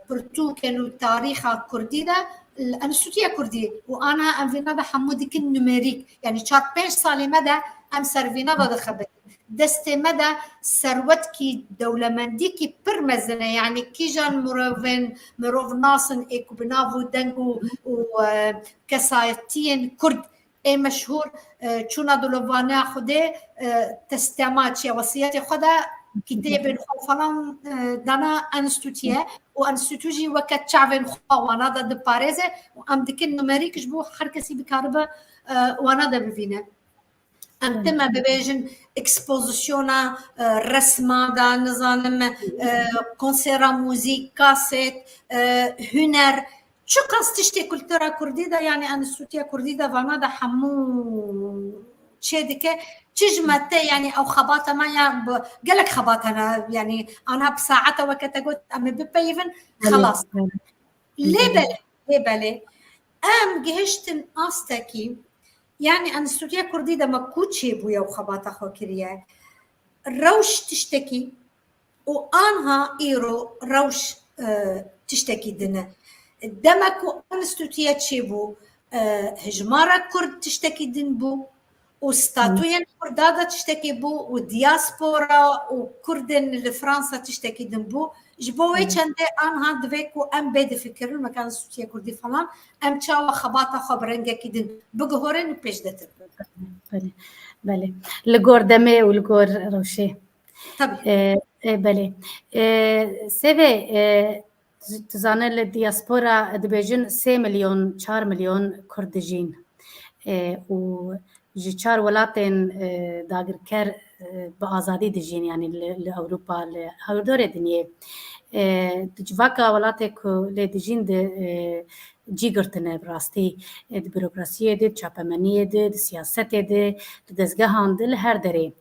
pirtûkên û tarîxa Kurdî de, li Enstîtuya Kurdî û ana em vîna de hemû dikin numêrîk. Yanî çar pênc salê me de em ser vîna de dixebitin. destê me de serwetkî dewlemendîkî pir mezin e. Yanî kîjan mirovên, mirovnasin ê ku bi nav û deng û, û, e, kesayetiyên Kurd ê meşhûr, e, çûna dilovaniya Xwedê, e, testema çiye, wesiyetê xwe de kitêbên xwe falan, e, dana enstîtûyê û enstîtû jî weke çavên xwe wana de diparêze û em dikin numerîk ji bo her kesî bikaribe, e, wana de bivîne. Em tim e bibêjin ekspozisyona, e, resma da, nizanim, e, konsera muzîk, kaset, e, huner, çiqas tiştê kultura kurdî de, yanî enstîtuya kurdî de vana de hemû çê dike. Çi ji me te, yanî ew xebata me ya bi-, gelek xebat hene, yanî ana bi saete weke te got em ê bipeyivin, xelas. Lê belê, lê belê. Em gihiştin astekî, yanî enstîtuya kurdî de me ku çêbûye û xebata xwe kiriye. Rewş tiştekî û anha îro rewş, e, tiştekî din e. Dema ku enstîtuya çêbû, e, hijmara Kurd tiştekî din bû û statuyên Kurda de tiştekî bû û diaspora û Kurdên li Fransa tiştekî din bû. Ji bo wê çendê anha divê ku em bê difikirin, weke enstîtuya Kurdî falan, em çawa xebata xwe bi rengekî din biguhorin û pêş de têbin. Belê, belê. Li gor demê û li gor rewşê. Tabii. E, e, belê. E, Sevê, e, tu zane li diaspora dibêjin sê milyon, çar milyon Kurd dijîn. E, û ji çar welatên, e, dagirker, e, bi azadî dijîn, yanî li, li Ewropa, li hewrdorê dinyê. E, di civaka welatê ku lê dijîn di, e, cî girtine bi rastî, e, di burokrasiyê de, di çapemeniyê de, di siyasetê de, di dezgehan de, li her derê.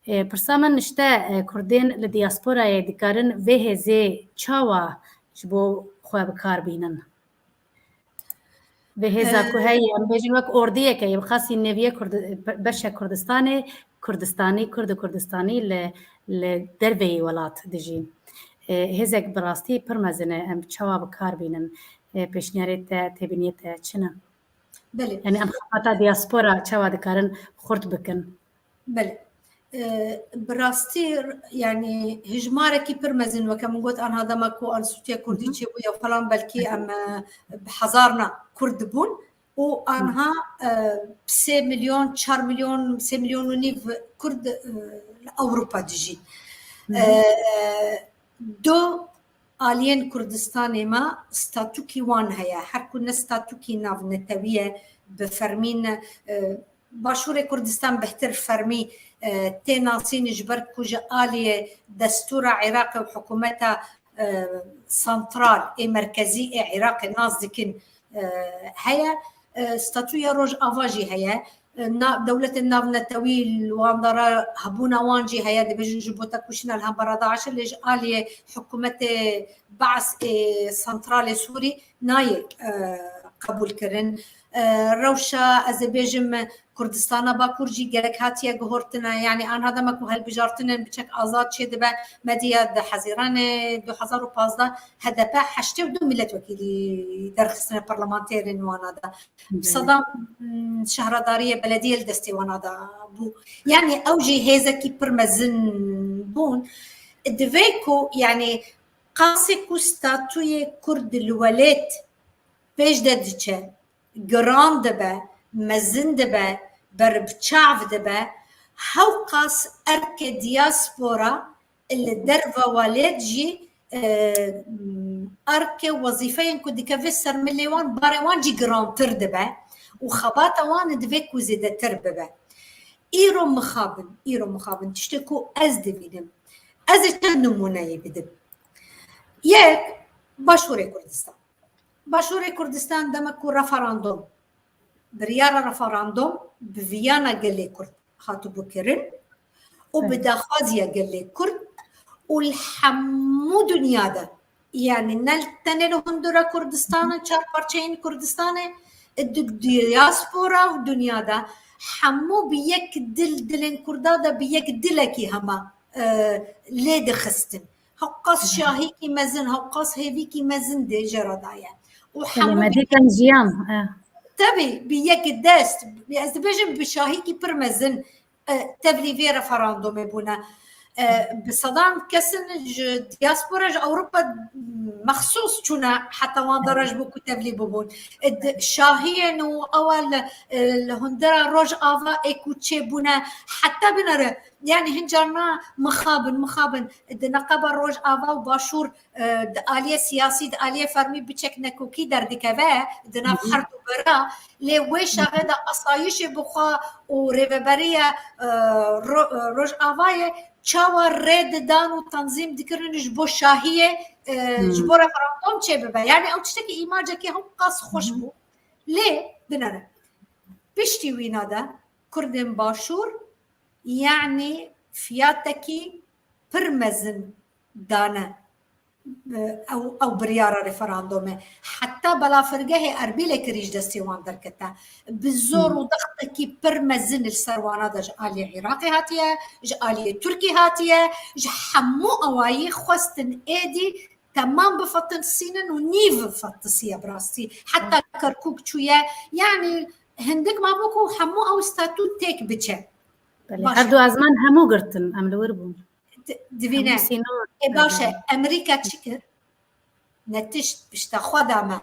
E, pirsa min nişte, e, Kurdên li diasporayê dikarin vê hêzê çawa ji bo xwe bi kar bînin? Vê hêza ku heye, em bêjin wek ordiyeke ye, bi xasî neviyê Kurdi-, beşek Kurdistanê, Kurdistanî, Kurd û Kurdistanî li, li derveyî welat dijîn. E, hêzek bi rastî pir mezin e, em çawa bi kar bînin? E, pêşniyarê te, têbîniyê te çi ne? Belê. Yanî em xebata diaspora çawa dikarin xurt bikin? Belê. E, bi rastî, yanî hijmarekî pir mezin, weke min got, anha dema ku Enstîtuya Kurdî çêbûye falan, belkî em, e, bi hezarna Kurd dibûn û anha, e, sê milyon, çar milyon, sê milyon û nîv Kurd, e, li Ewropa dijîn. E, do aliyên Kurdistanê me statûkî wan heye. Her ku ne statûkî navnetewî ye, bi fermî ne, e, Başûrê Kurdistan bihtir fermî, e, tê nasîn ji ber ku ji aliyê destûra Iraqê û hikûmeta, e, santral ê merkezî ê Iraqê nas dikin, e, heye. E, statûya Rojava jî heye. E, na-, dewletên navnetewî li wan de re hebûna wan jî heye. Dibêjin ji bo tekoşîna li hembera DAIŞê, lê ji aliyê hikûmetê Baas ê santralê Sûrî nayê, e, qebûl kirin. E, rewşa, ez ê bêjim, Kurdistana Bakur jî gelek hatiye guhortine. Yanî anha dema ku hilbijartinên biçek azad çêdibe, me diya di Hezîranê du hezar û pazdeh H D P heştê û du milletvekîlî derxistine parlamenterên wana de. Bi sedan, mm, şehradariyê belediyê li destê wana de bû. Yanî ew jî hêzekî pir mezin bûn. Divê ku, yanî qasê ku statûyê Kurd li welêt pêş de diçe, giran dibe, mezin dibe, berbiçav dibe, hewqas erkê diaspora li derve welêt jî, e, erkê wezîfeyên ku dikeve ser milê wan, barê wan jî girantir dibe û xebata wan divê ku zêdetir bibe. Îro mixabin, îro mixabin, tiştê ku ez dibînim. Ez ê çend nimûneyê bidim. Yek, Başûrê Kurdistan. Başûrê Kurdistan dema ku referandum, biryara referandum bi viyana gelê Kurd hatibû kirin û bi daxwaziya gelê Kurd û li hemû dinya de, yanî ne tenê li hundura Kurdistanê, çar parçeyên Kurdistanê, di diaspora û dinya de hemû bi yek dil, dilên Kurda de bi yek dilekî hema, e, lê dixistin. Hewqas şahîkî mezin, hewqas hêvîkî mezin dê jê re daye. Û hemû me dîtin jiyan, e. Tabii, bi yek dest, ez dibêjim bi şahîkî pir mezin, e, tevlî vê referandumê bûne. E, bi sedan kesin ji diaspora, ji Ewropa mexsûs çûne heta wan dera ji bo ku tevlî bibûn. E, di şahiyên û ewa li, e, li hundera Rojava ê ku çêbûne, heta binere, yani hin carna mixabin, mixabin, di neqeba Rojava û Başûr, e, di aliyê siyasî, di aliyê fermî biçek nekokî derdikeve, di nav Hı hı. her du bira, lê wê şaxê de asayişê bi xwe û rêveberiya, e, Ro-, e, Rojavayê çawa rê didan û tanzîm dikirin ji bo şahiyê, e, Hmm. ji bo referandum çêbibe. Yani ew tiştekî îmacekî hewqas xweş Hı hı. bû. Lê binere. Piştî wîna de Kurdên Başûr, yani fiyatekî pir mezin dane, e, ew, ew biryara referandumê. Heta balafirgehê Erbîlê kirî ji destê wan derkete. Bi zor Hmm. û dextekî pir mezin li ser wana de ji aliyê Iraqê hatiye, ji aliyê Tirkî hatiye, ji hemû awayî xwestin êdî temam bifetisînin û nîv fetisiye bi rastî. Heta Kerkûk çûye. Yani hindik mabû ku hemû ew statû têk biçe. Belê, Baş her e. du ezman hemû girtin, em li wir bûn. Di-, divîne. Hemû sînor. Ê baş e, Hı hı. Emerîka çi kir? Ne tişt pişta xwe da me.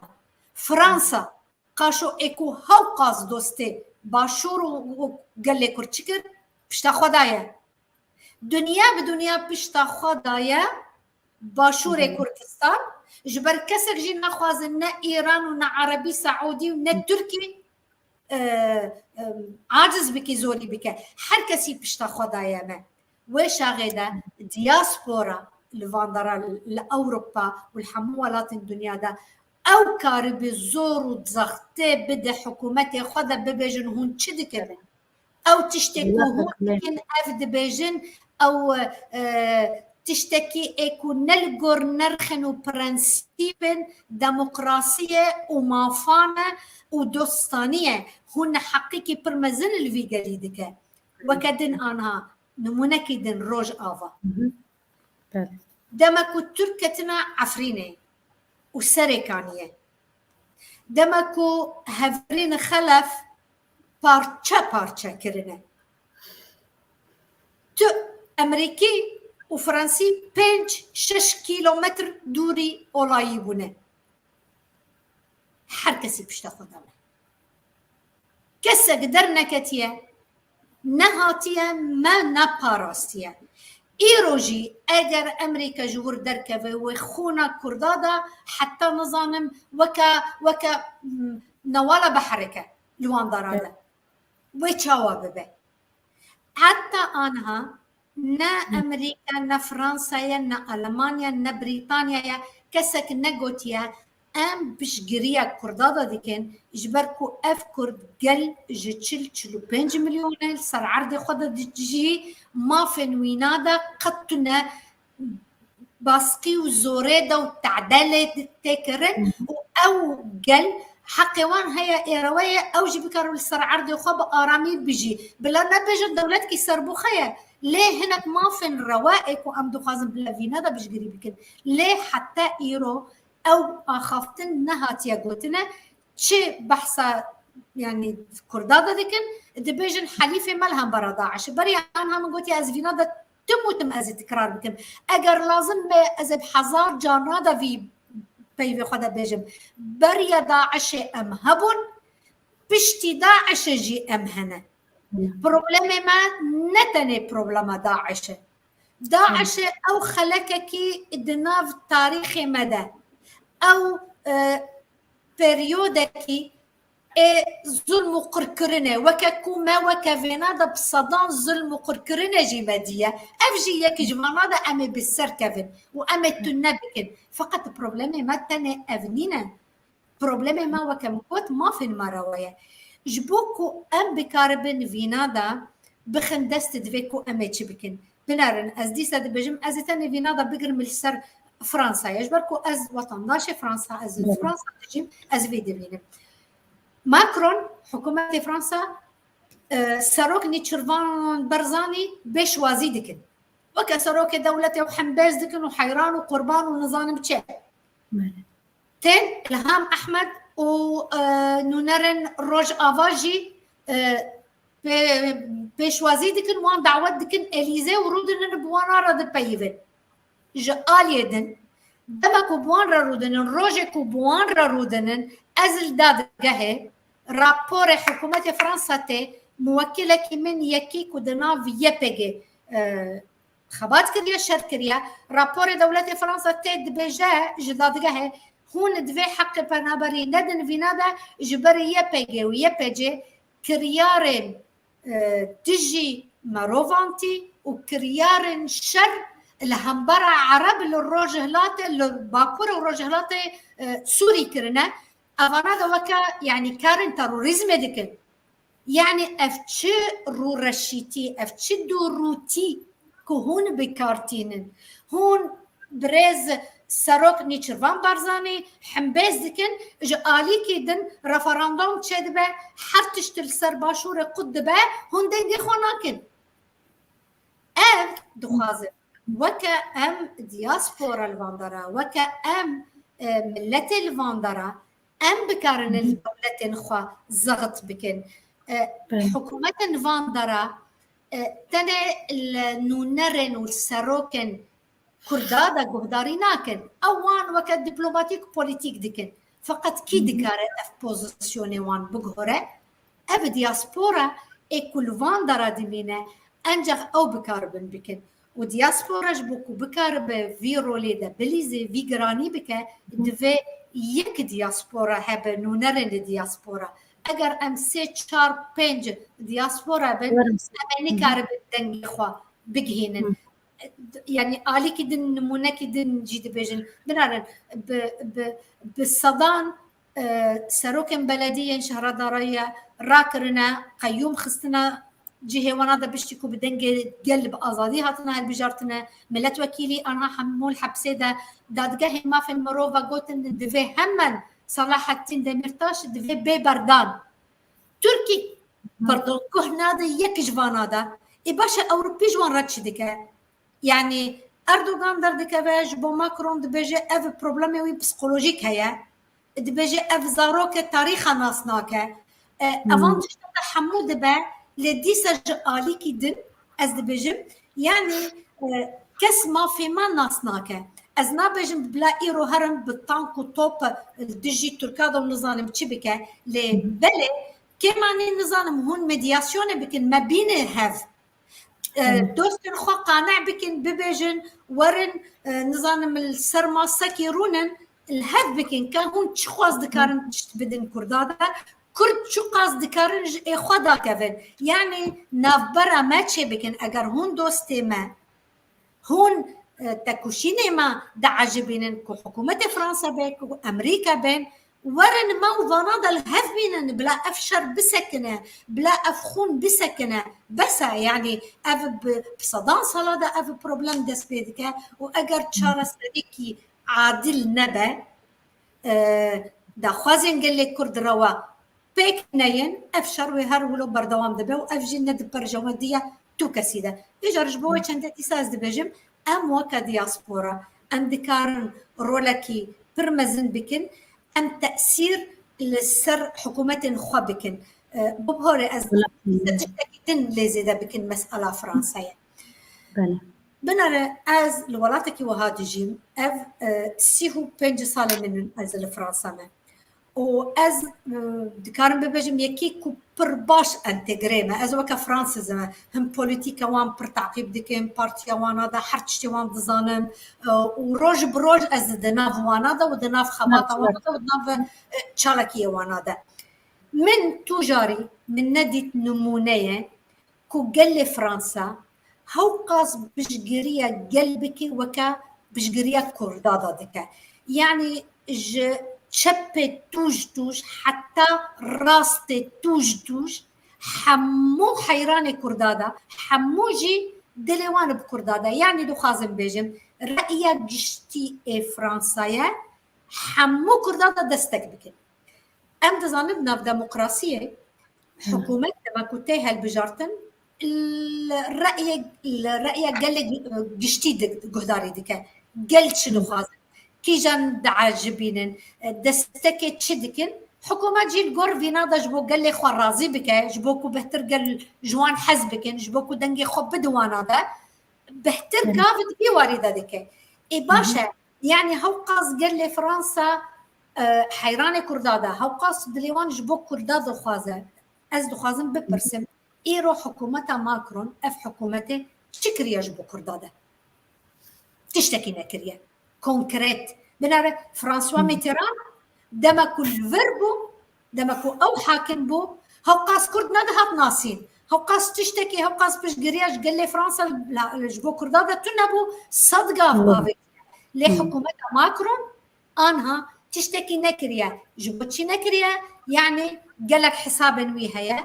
Fransa, qaşo ê ku hewqas dostê Başûr û, û gelê Kurd çi kir? Pişta xwe daye. Dinya bi dinya pişta xwe daye Başûrê Hı hı. Kurdistan. Ji ber kesek jî naxwazin ne Îran û ne Erebî Seûdî û ne Hı. Tirkî, e, e, aciz bike, zorî bike. Her kesî pişta xwe daye me. Wê şaxê de diaspora li van dera li Ewropa û li hemû welatên dinya de ew karibe zor û zextê bide hikûmetê xwe de bibêjin hûn çi dikin? Ew tiştê ku hûn dikin, ev dibêjin, ew, e, tiştekî ê ku ne li gor nerxên û prensîbên demokrasiyê û mafan e û dostanî ye. Hûn neheqîkî pir mezin li vî gelî dike. Weke din anha, nimûnekî din Rojava. Hı hı. Belê. Dema ku Tirk ketine Efrînê û Serêkaniyê. Dema ku hevrîn Xelef parçe parçe kirine. Tu Emerîkî û Fransî pênc şeş kîlometr dûrî olayî bûne. Her kesî pişta xwe da me. Kesek derneketiye, nehatiye, me neparastiye. Îro jî eger Emerîka ji wir derkeve wê xûna Kurda de heta nizanim weke, weke, mm, newala biherike li wan dara de. Wê çawa bibe? Heta anha ne Hı. Emerîka, ne Fransa ye, ne Almanya, ne Brîtanya ye, kesek negotiye, em piştgiriya Kurda de dikin, ji ber ku ev Kurd gel ji çil, çil û pênc milyon e, li ser erdê xwe de dijî, mafên wîna de qet tune baskî û zorê de û tedelê tê kirin Hı hı. û ew gel heqê wan heye ê rewe ye, ew jî bikarin li ser erdê xwe bi aramî bijî. Bila nebêjin dewletkî serbixwe ye. Lê hinek mafên rewe ê ku em dixwazin bila vîna de piştgirî bikin. Lê heta îro ew axaftin nehatiye gotine. Çi behsa, yani, Kurda de dikin, dibêjin helîfê me li hembera DAIŞ. Beriya anha min gotiye ez vîna de tim û tim ez ê tikrar bikim. Eger lazim be ez ê bi hezar carna de vî peyvê xwe de bêjim. Beriya DAIŞê em hebûn, piştî DAIŞê jî em hene. Problemê me ne tenê problema DAIŞ e. DAIŞ e ew xelekekî di nav tarîxê me de. Ew, e, periyodekî ê zulm û qirkirinê, weke ku me weke vêna de bi sedan zulm û qirkirinê jî me diye. Ev jî yek ji vana de em ê bi ser kevin û em ê tune bikin. Feqet problemê me tenê ev nîne. Problemê me weke min got mafên me rewe ye. Ji bo ku em bikaribin vîna de bixin dest divê ku em ê çi bikin. Binerin, ez dîsa dibêjim, ez ê tenê vîna de bigirim li ser Fransayê. Ji ber ku ez wetandaşê Fransa, ez li Hı. Fransa dijîm, ez vê dibînim. Macron, hikûmetê Fransa, e, serok Nêçîrvan Barzanî bêşwazî dikin. Weke serokê dewletê û hembêz dikin û heyran û qurban û nizanim çi. Belê. Tên Îlham Ehmed û, e, nûnerên Rojava jî, e, pê-, pêşwazî dikin, wan dawet dikin Elîze û rûdinin bi wan re dipeyivin. Ji aliyê din, dema ku bi wan re rûdinin, rojê ku bi wan re rûdinin, ez li dadgehê raporê hikûmetê Fransa tê, muwekilekî min yekî ku di nav Y P G, e, xebat kiriye, şer kiriye, raporê dewletê Fransa tê dibêje ji dadgehê, hûn divê heqê penaberî nedin vîna de, ji ber Y P G û Y P C kiryarên, e, dijî merovantî û kiryarên şer li hembera Ereb li rojhilatê, li Bakur û rojhilatê, e, Sûrî kirine. Evana de weke, yanî karên terorîzmê dikin. Yanî ev çi rûreşîtî, ev çi dûrûtî ku hûn bi kar tînin? Hûn birêz Serok Nîçirvan Barzanî hembêz dikin, ji alîkî din referandum çêdibe, her tişt li ser Başûrê qut dibe, hûn dengê xwe nakin. Ev dixwazin, weke em diaspora li van dera, weke em, e, miletê li van dera, em bikarin li dewletên xwe zext bikin. E, Belê. Hikûmetên van dera, e, tenê li nûnerên û serokên Kurda de guhdarî nakin. Ew wan weke diplomatîk, polîtîk dikin. Feqet kî Hı hı. dikare ev pozisyonê wan biguhere? Ev diaspora ê ku li van dera dimîne, encax ew bikaribin bikin. Û diaspora ji bo ku bikaribe vî rolê de bilîze, vî giranî bike, divê yek diaspora hebe, nûnerên li diaspora. Eger em sê, çar, pênc diaspora bin, Werin. em ê Hı hı. nikaribin dengê xwe bigihînin. Hı. Yanî alîkî din, nimûnekî din jî dibêjin. Binarin, bi, bi, bi sedan, e, serokên belediyên şehra Daraye rakirine, qeyûm xistine cihê wana de, piştî ku bi dengê gel bi azadî hatine hilbijartine, miletwekîlî anha hemû li hepsê de, dadgehê mafên mirov ve gotin, divê hemen Selahattîn Demîrtaş divê bê berdan. Tirkî, pardon, guh nade yek ji vana de. Ê baş e, Ewropî ji wan re çi dike? Yanî Erdogan derdikeve, ji bo Macron dibêje ev problemê wî psîkolojîk heye. Dibêje ev zaroke tarîxa nas nake. E, Hmm. evan tişta te hemû dibe, lê dîsa ji alîkî din ez dibêjim, yanî, e, kes mafê me nas nake. Ez nabêjim bila îro herin bi tank û top li dijî Tirka de nizanim çi bike, lê Hı hı. belê kêmanî nizanim hûn medyasyonê bikin, me bîne hev. E, Evet. dostên xwe qane bikin, bibêjin, werin, e, nizanim li ser masekî rûnin, li hev bikin, ke hûn çi xwaz dikarin tişt bidin Kurda de, Kurd çi qas dikarin ji ê xwe dakevin. Yanî navbera me çê bikin, eger hûn dostê me, hûn, e, tekuşînê me diecibînin, ku hikûmetê Fransa be, ku Amerîka bên, werin me û vana de li hev bînin, bila ev şer bisekine, bila ev xûn bisekine. Bes e, yanî ev bi, bi sedan sala de ev problem dest pê dike û eger çareserîkî adil nebe, e, daxwazên gelê Kurd rewa pêk neyin, ev şer wê her wilo berdewam dibe û ev jî ne di perjewendiya tu kesî de. Îcar ji bo wê çendê dîsa ez dibêjim, em weke diaspora, em dikarin rolekî pir mezin bikin, em tesîr li ser hikûmetên xwe bikin. E, bibihore ez Wela. dîsa tiştekî din lê zêde bikin mesela Fransayê. Belê. Binere ez li welatekî wiha dijîm, ev, e, sî û pênc salê min in ez li Fransa me. Û ez, e, dikarim bibêjim, yekî ku pir baş entegre me. Ez weke Fransizim, him polîtîka wan pir taqîb dikim, partiya wana de her tiştê wan dizanim, e, û roj bi roj ez di nav wana de û di nav xebata wana de û di nav, e, çalakiyê wana de. Min tu carî min nedît nimûneyê ku gelê Fransa hewqas piştgiriya gel bike weke piştgiriya Kurda de dike. Yanî ji çepê tûj tûj heta rastê tûj tûj hemû heyranê Kurda de, hemû jî dilê wan bi Kurda de. Yanî dixwazim bêjim, reya giştî ê Fransayê hemû Kurda de destek bikin. Em dizanin nav demokrasiyê Hı. hikûmet dema ku tê hilbijartin, li reyê, li reya gelê gi-, giştî di-, guhdarî dike. Gel çi Hı. dixwazin, kîjan diecibînin, destekê çi dikin, Hikûmet jî li gor vîna de ji bo gelê xwe razî bike, ji bo ku bihtir gel ji wan hez bikin, ji bo ku dengê xwe bide wana de, bihtir gav di vî warî de dike. Ê baş e, yanî hewqas gelê Fransa, e, heyranê Kurda de, hewqas dilê wan ji bo Kurda dixwaze. Ez dixwazim bipirsim, îro hikûmeta Macron, ev hikûmetê çi kiriye ji bo Kurda de? Tiştekî nekiriye. Konkret. Binare François Mitterrand dema ku li vir bû, dema ku ew hakim bû, hewqas Kurd nedihat nasîn. Hewqas tiştekî, hewqas piştgiriya ji gelê Fransa la-, ji bo Kurda de tune bû, sed gav avêtiye. Lê hikûmeta Macron anha tiştekî nekiriye. Ji bo çi nekiriye? Yanî gelek hesabên wî heye.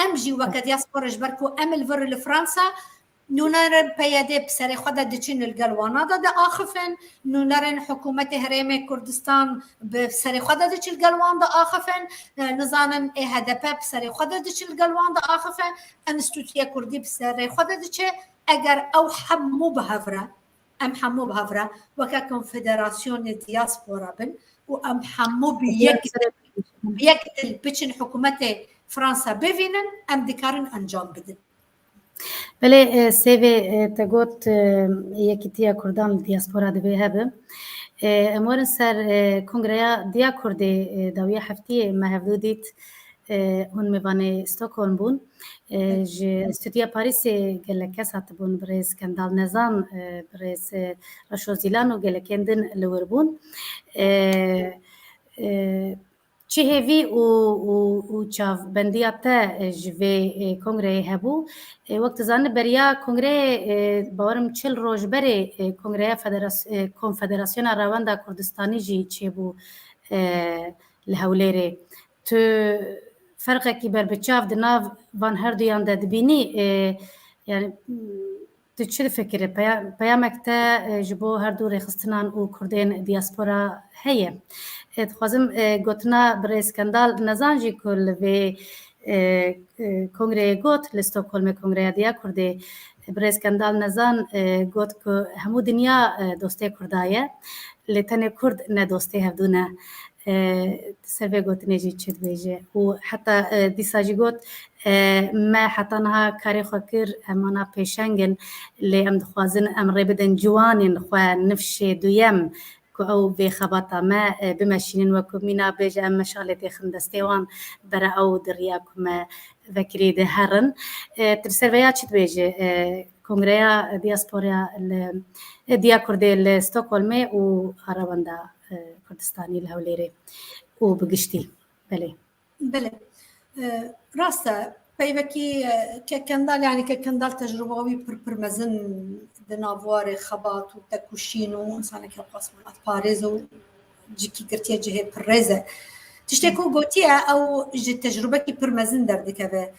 Em jî weke diaspora ji ber ku em li vir li Fransa, nûnerên P Y D bi serê xwe de diçin li gel wana de diaxifin, nûnerên hikûmetê Herêmê Kurdistan bi serê xwe de diçin li gel wan diaxifin, e, nizanin ê H D P bi serê xwe de diçin li gel wan diaxifin, Enstîtuya Kurdî bi serê xwe de diçe, eger ew hemû bi hev re, em hemû bi hev re weke konfederasyonê diaspora bin û em hemû bi yek, bi yek dil biçin hikûmetê Fransa bivînin, em dikarin encam bidin. Belê, e, Sêvê, e, te got, e, yekîtiya Kurdan li diaspora divê hebe. E, em werin ser, e, Kongreya Diya Kurdê, e, dawiya heftiyê me hevdû dît. E, hûn mêvanê Stockholm bûn. E, ji Enstîtuya Parîsê gelek kes hatibûn, birêz Kendal Nezan, e, birêz, e, Reşo Zîlan û gelekên din li wir bûn. E, e, çi hêvî û, û, û çavbendiya te, e, ji vê, e, kongreyê hebû? E, wek tu zanî, beriya kongreyê, e, bawerim çil roj berê, e, Kongreya Federas-, e, Konfederasyona Rewenda Kurdistanî jî çêbû, e, li Hewlêrê. Tu ferqekî berbiçav di nav van herduyan de dibînî? E, yani, tu çi difikirî? Peya-, peyamek te, e, ji bo her du rêxistinan û Kurdên diaspora heye? E, dixwazim, e, gotina birêz Kendal Nezan jî ku li vê, e, e, kongreyê got, li Stockholmê Kongreya Diya Kurdê, birêz Kendal Nezan, e, got ku hemû dinya, e, dostê Kurda ye, lê tenê Kurd ne dostê hevdû ne. E, ser vê gotinê jî çi dibêje? Û heta, e, dîsa jî got, e, me heta niha karê xwe kir, em ana pêşeng in, lê em dixwazin em rê bidin ciwanên xwe, nifşê duyem ku ew vê xebata me, e, bimeşînin, wekû mîna bêje em meşalê têxin destê wan, bere ew di riya ku me vekirî de herin. E, tu li ser vêya çi dibêje? E, Kongreya Diasporaya li, e, Diya Kurdê li Stockholmê û a Rewenda, e, Kurdistanî li Hewlêrê û bi giştî. Belê. Belê. E, rast e. Peyvekî, e, Kek Kendal, yani Kek Kendal tecrûba wî pir, pir mezin di nav warê xebat û tekoşîn û insanekî xwest welatparêz û cîkî girtiye cihê pir rêz e. Tiştê ku gotiye, ew ji tecrûbekî pir mezin derdikeve.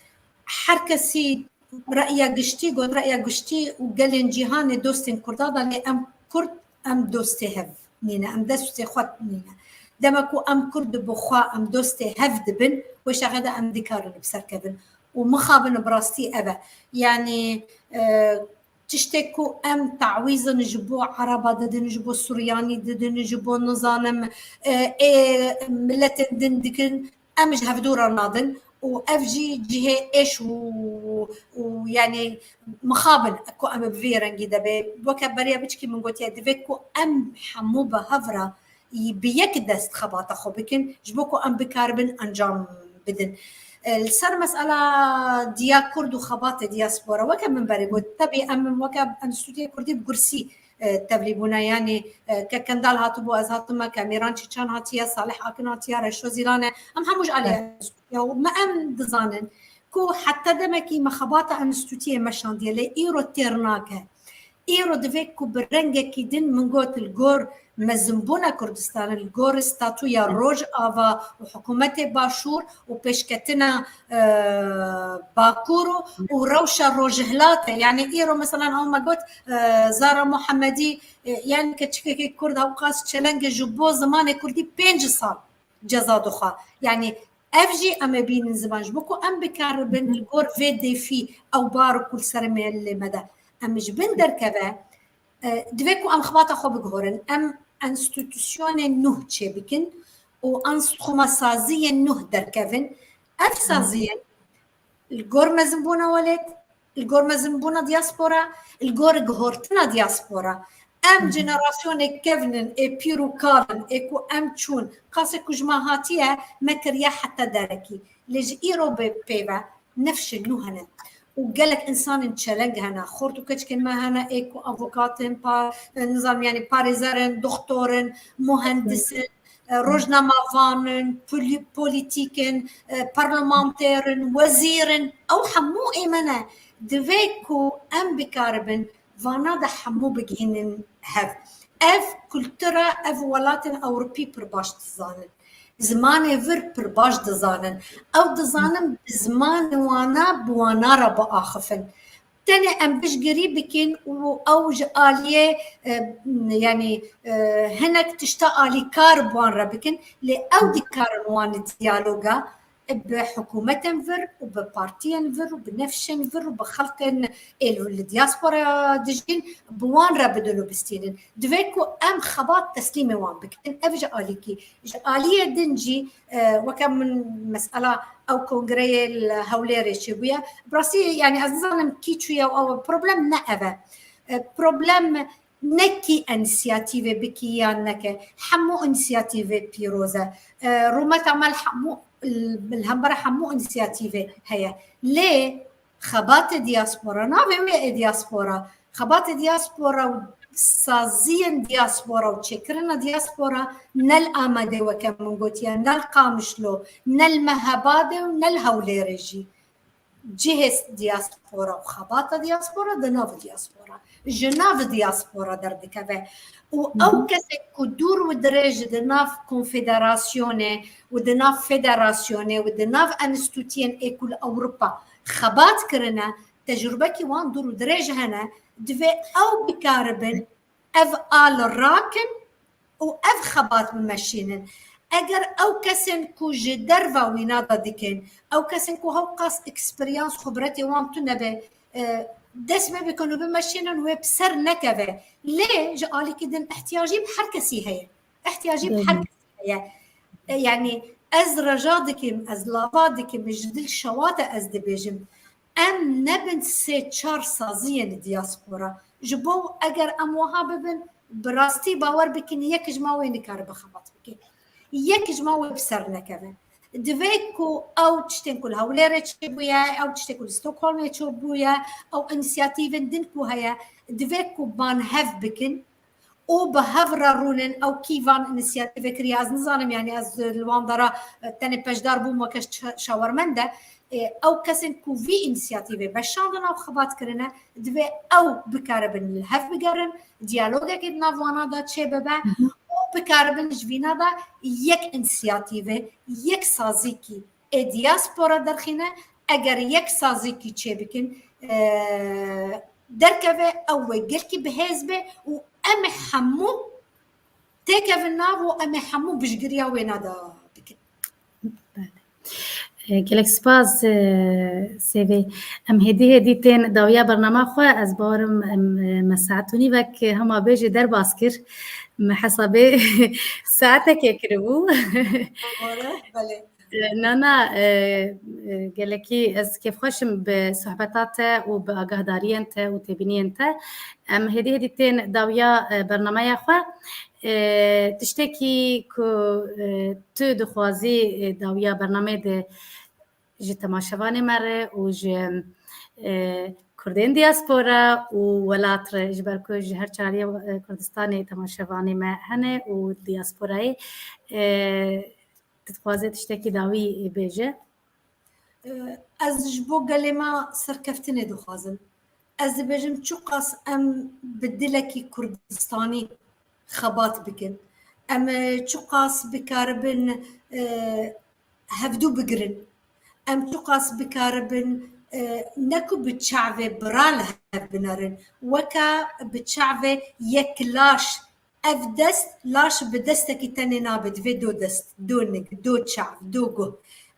Her kesî reya giştî got, reya giştî û gelên cîhanê dostên Kurda da, lê em Kurd, em dostê hev nîne, em destê xwe nîne. Dema ku em Kurd bi xwe, em dostê hev dibin, wê şaxê de em dikarin bi ser kevin. Û mixabin bi rastî ev e. Yanî, e, tiştê ku em tawîzin ji bo Ereba didin, ji bo Suryanî didin, ji bo nizanim, e, ê miletên din dikin, em ji hevdû re nadin û ev jî cihê êş û, û, yanî, mixabin ku em bi vî rengî de bê. Weke beriya biçikî min gotiye, divê ku em hemû bi hev re bi yek dest xebata xwe bikin, ji bo ku em bikaribin encam bidin. E, li ser mesela Diya Kurd û xebatê diaspora, weke min berê got, tebî em weke Enstîtuya Kurdî bi gursî, e, tevlî bûne, yanî, e, Kek Kendal hatibû, ez hatime, Ke Mîran Çîçan hatiye, Salih Akin hatiye, Reşo Zîlan e, em hemû ji alî Enstîtuya û me em dizanin ku heta demekî me xebata Enstîtuyê meşandiye, lê îro têr nake. Îro divê ku bi rengekî din, min got, li gor mezinbûna Kurdistanê, li gor statuya Rojava û hikûmetê Başûr û pêşketina, e, Bakur û, û rewşa Rojhilatê. Yanî îro, meselan, ew me got, e, Zara Muhemedî, e, yanî keçikekî Kurd, ewqas çelenge ji bo zimanê Kurdî pênc sal ceza dixwe. Yanî ev jî em ê bînin ziman, ji bo ku em bikaribin li gor vê dêfî ew bar ku li ser mêlê me de em ji bin derkeve, e, divê ku em xebata xwe biguhorin, em enstîtusyonên nû çêbikin û enstrûma saziyên nû derkevin. Ev saziyên li gor mezinbûna welêt, li gor mezinbûna diaspora, li gor guhertina diaspora. Em jenerasyonê kevn in, ê pîr û kal in, ê ku em çûn, qasê ku ji me hatiye, me kiriye heta derekî. Lê ji îro bi pê ve nifşên nû hene. Û gelek însanên çeleng hene. Xort û keçikên me hene, ê ku avokat in, pa-, nizanim, yanî parêzer in, doxtor in, muhendis in, e, rojnamevan in, polî-, polîtîk in, e, parlamenter in, wezîr in. Ew hemû ê me ne. Divê ku em bikaribin vana de hemû bigihînin hev. Ev kultura, ev welatên Ewropî pir baş dizanin. Zimanê vir pir baş dizanin. Ew dizanin bi zimanê wana, bi wana re biaxifin. Tenê em piştgirî bikin û ew ji aliyê, e, yanî, e, hinek tişta alîkar bi wan re bikin, lê ew dikarin wan li diyaloga bi hikûmetên vir û bi partiyên vir û bi nifşên vir û bi xelkên ê li, li diaspora dijîn, bi wan re bidin û bistînin. Divê ku em xebat teslîmê wan bikin. Ev ji alîkî. Ji aliyê din jî, e, weke min mesela ew kongreyê li Hewlêrê çêbûye. Bi rastî, yanî ez nizanim kî çûye û ew problem ne ev e. E, problem ne kî însiyatîvê bikî yan neke. Hemû însiyatîvê pîroz e. E, rûmeta me li hemû, li hember hemû însiyatîvê heye. Lê xebatê diaspora, navê wê ê diaspora. Xebatê diaspora û saziyên diaspora û çêkirina diaspora ne li Amedê weke min gotiye, ne li Qamişlo, ne li Mehabadê û ne li Hewlêrê jî. Cihê diaspora û xebata diaspora di nav diaspora, ji nav diaspora derdikeve. Û ew kesek ku dûr û dirêj di nav konfederasyonê û di nav federasyonê û di nav enstîtuyên ê ku li Ewropa xebat kirine, tecrûbekî wan dûr û dirêj hene, divê ew bikaribin ev al rakin û ev xebat bimeşînin. Eger ew kesên ku ji derve wîna de dikin, ew kesên ku hewqas eksperyans xibretê wan tune be, e, dest pê bikin û bimeşînin, wê bi ser nekeve. Lê ji alîkî din ihtiyacî bi her kesî heye. Ihtiyacî bi her kesî heye. E, yanî ez reja dikim, ez lava dikim, ji dil şewate ez dibêjim. Em nebin sê çar saziyên diaspora. Ji bo eger em wiha bibin, bi rastî bawer bikin, yek ji me wê nikaribe xebat bike. Yek ji me wê bi ser nekeve. Divê ku ew tiştên ku li Hewlêrê çêbûye, ew tiştên ku li Stockholmê çêbûye, ew însiyatîvên din ku heye, divê ku ban hev bikin û bi hev re rûnin. Ew kî van însiyatîvê kiriye, ez nizanim, yanî ez li wan dara, e, tenê peşdar bûm weke şa-, şawermend e. E, ew kesên ku vî însiyatîvê veşandin û xebat kirine, divê ew bikaribin li hev bigerin, diyalogekê di nav wana de çêbibe û bikaribin ji vîna de yek însiyatîvê, yek sazîkî ê diaspora derxîne. Eger yek sazîkî çêbikin, e, derkeve, ew wê gelkî bi hêz be û em ê hemû têkevin nav û em ê hemû bijgiriya wêna de bikin. Belê. E, gelek spas, e, Sêvê. Em hêdî hêdî tên dawiya bernama xwe. Ez bawerim em, e, me saet û nîvek hema bêjê derbas kir. Me hesabê saetekê kiribû. Belê. E, na, na, e, e, gelekî ez kêfxweş im bi sohbeta te û bi agahdariyên te û têbîniyên te. Em hêdî hêdî tên dawiya, e, bernameya xwe. E, tiştekî ku, e, tu dixwazî, e, dawiya bernameyê de ji temaşevanê me re û ji, e, Kurdên diaspora û welat re, ji ber ku ji her çariyê, e, Kurdistanê temaşevanê me hene û diasporayê, e, tu dixwazê tiştekî dawî bêje? Ez ji bo gelê me serkeftinê dixwazim. Ez dibêjim, çiqas em bi dilekî Kurdistanî xebat bikin, em, e, çiqas bikaribin, e, hevdû bigirin, em çiqas bikaribin, e, ne ku bi çavê bira li hev binerin, weke bi çavê yek laş. Ev dest, laş bi destekî tenê nabe, divê do dest, do nig, do çav, do guh.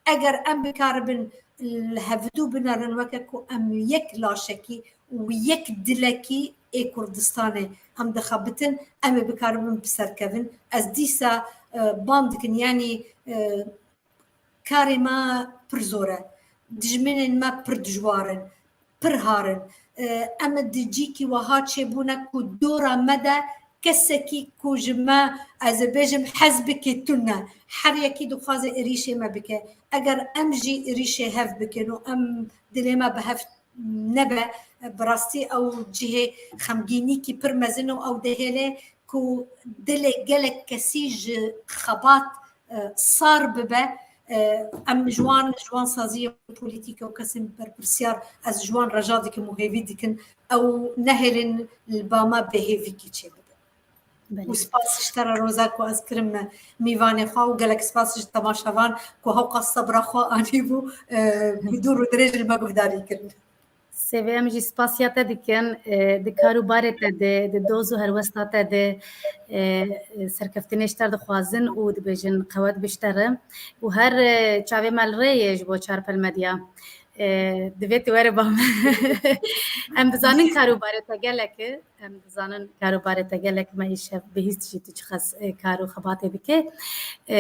Eger em bikaribin li hevdû binerin weke ku em yek laşekî û yek dilekî ê Kurdistanê em dixebitin, em ê bikaribin bi ser kevin. Ez dîsa, e, ban dikin, yanî, e, karê me pir zor e. Dijminên me pir dijwar in, pir har in. E, em di cîkî wiha çêbûne ku dora me de kesekî ku ji me, ez ê bêjim, hez bike tune. Her yekî dixwaze êrîşê me bike. Eger em jî êrîşê hev bikin û em dilê me bi hev nebe, bi rastî ew cihê xemgînîkî pir mezin û ew dihêle ku dilê gelek kesî ji xebat, e, sar bibe. E, em ji wan, ji wan saziyê polîtîk û kesên berpirsyar, ez ji wan reja dikim û hêvî dikin ew nehêlin li ba me bêhêvîkî çêbibe. Belê. Û spas ji te re, Roza, ku ez kirim me mîvanê xwe û gelek spas ji temaşevan ku hewqas sebra xwe anîbû, e, ku dûr û dirêj li me guhdarî kirin. Sêvê, em jî spasiya te dikin, e, di kar û barê te de, di doz û helwesta te de, e, serkeftinê ji te dixwazin û dibêjin qewet bi ji te re. Û her, e, çavê me li rê ye ji bo Çarpel Medya. E, divê tu were ba me. Em dizanin kar û barê te gelek e. Em dizanin kar û barê te gelek me, îşev bihîst jî tu çiqas, e, kar û xebatê dike. E,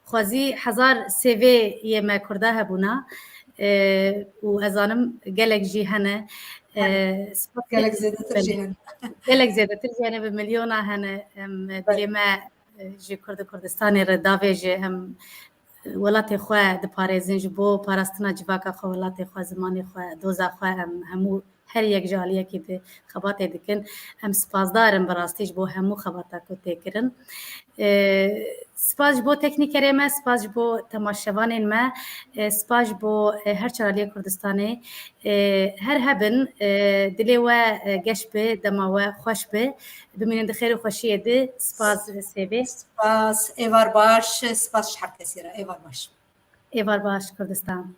xwezî hezar C V yê me Kurda hebûna, e, û ez zanim gelek jî hene. E, spas Gelek zêdetir jî hene. Gelek zêdetir jî hene, bi milyona hene. Em, Belê. Dilê me, e, ji Kurd û Kurdistanê re davêje, em, e, welatê xwe diparêzin, ji bo parastina civaka xwe, welatê xwe, zimanê xwe, doza xwe, em hemû her yek ji aliyekî di xebatê dikin. Em spasdar in bi rastî ji bo hemû xebata ku tê kirin. E, spas ji bo teknîkerê me, spas ji bo temaşevanên me, e, spas ji bo, e, her çar aliyê Kurdistanê. E, her hebin, e, dilê we, e, geş be, dema we xweş be. Bimînin di xêr û xweşiyê de. Spas, e, Sêvê. Spas, êvar baş, spas ji her kesî re. Êvar baş. Êvar baş, Kurdistan.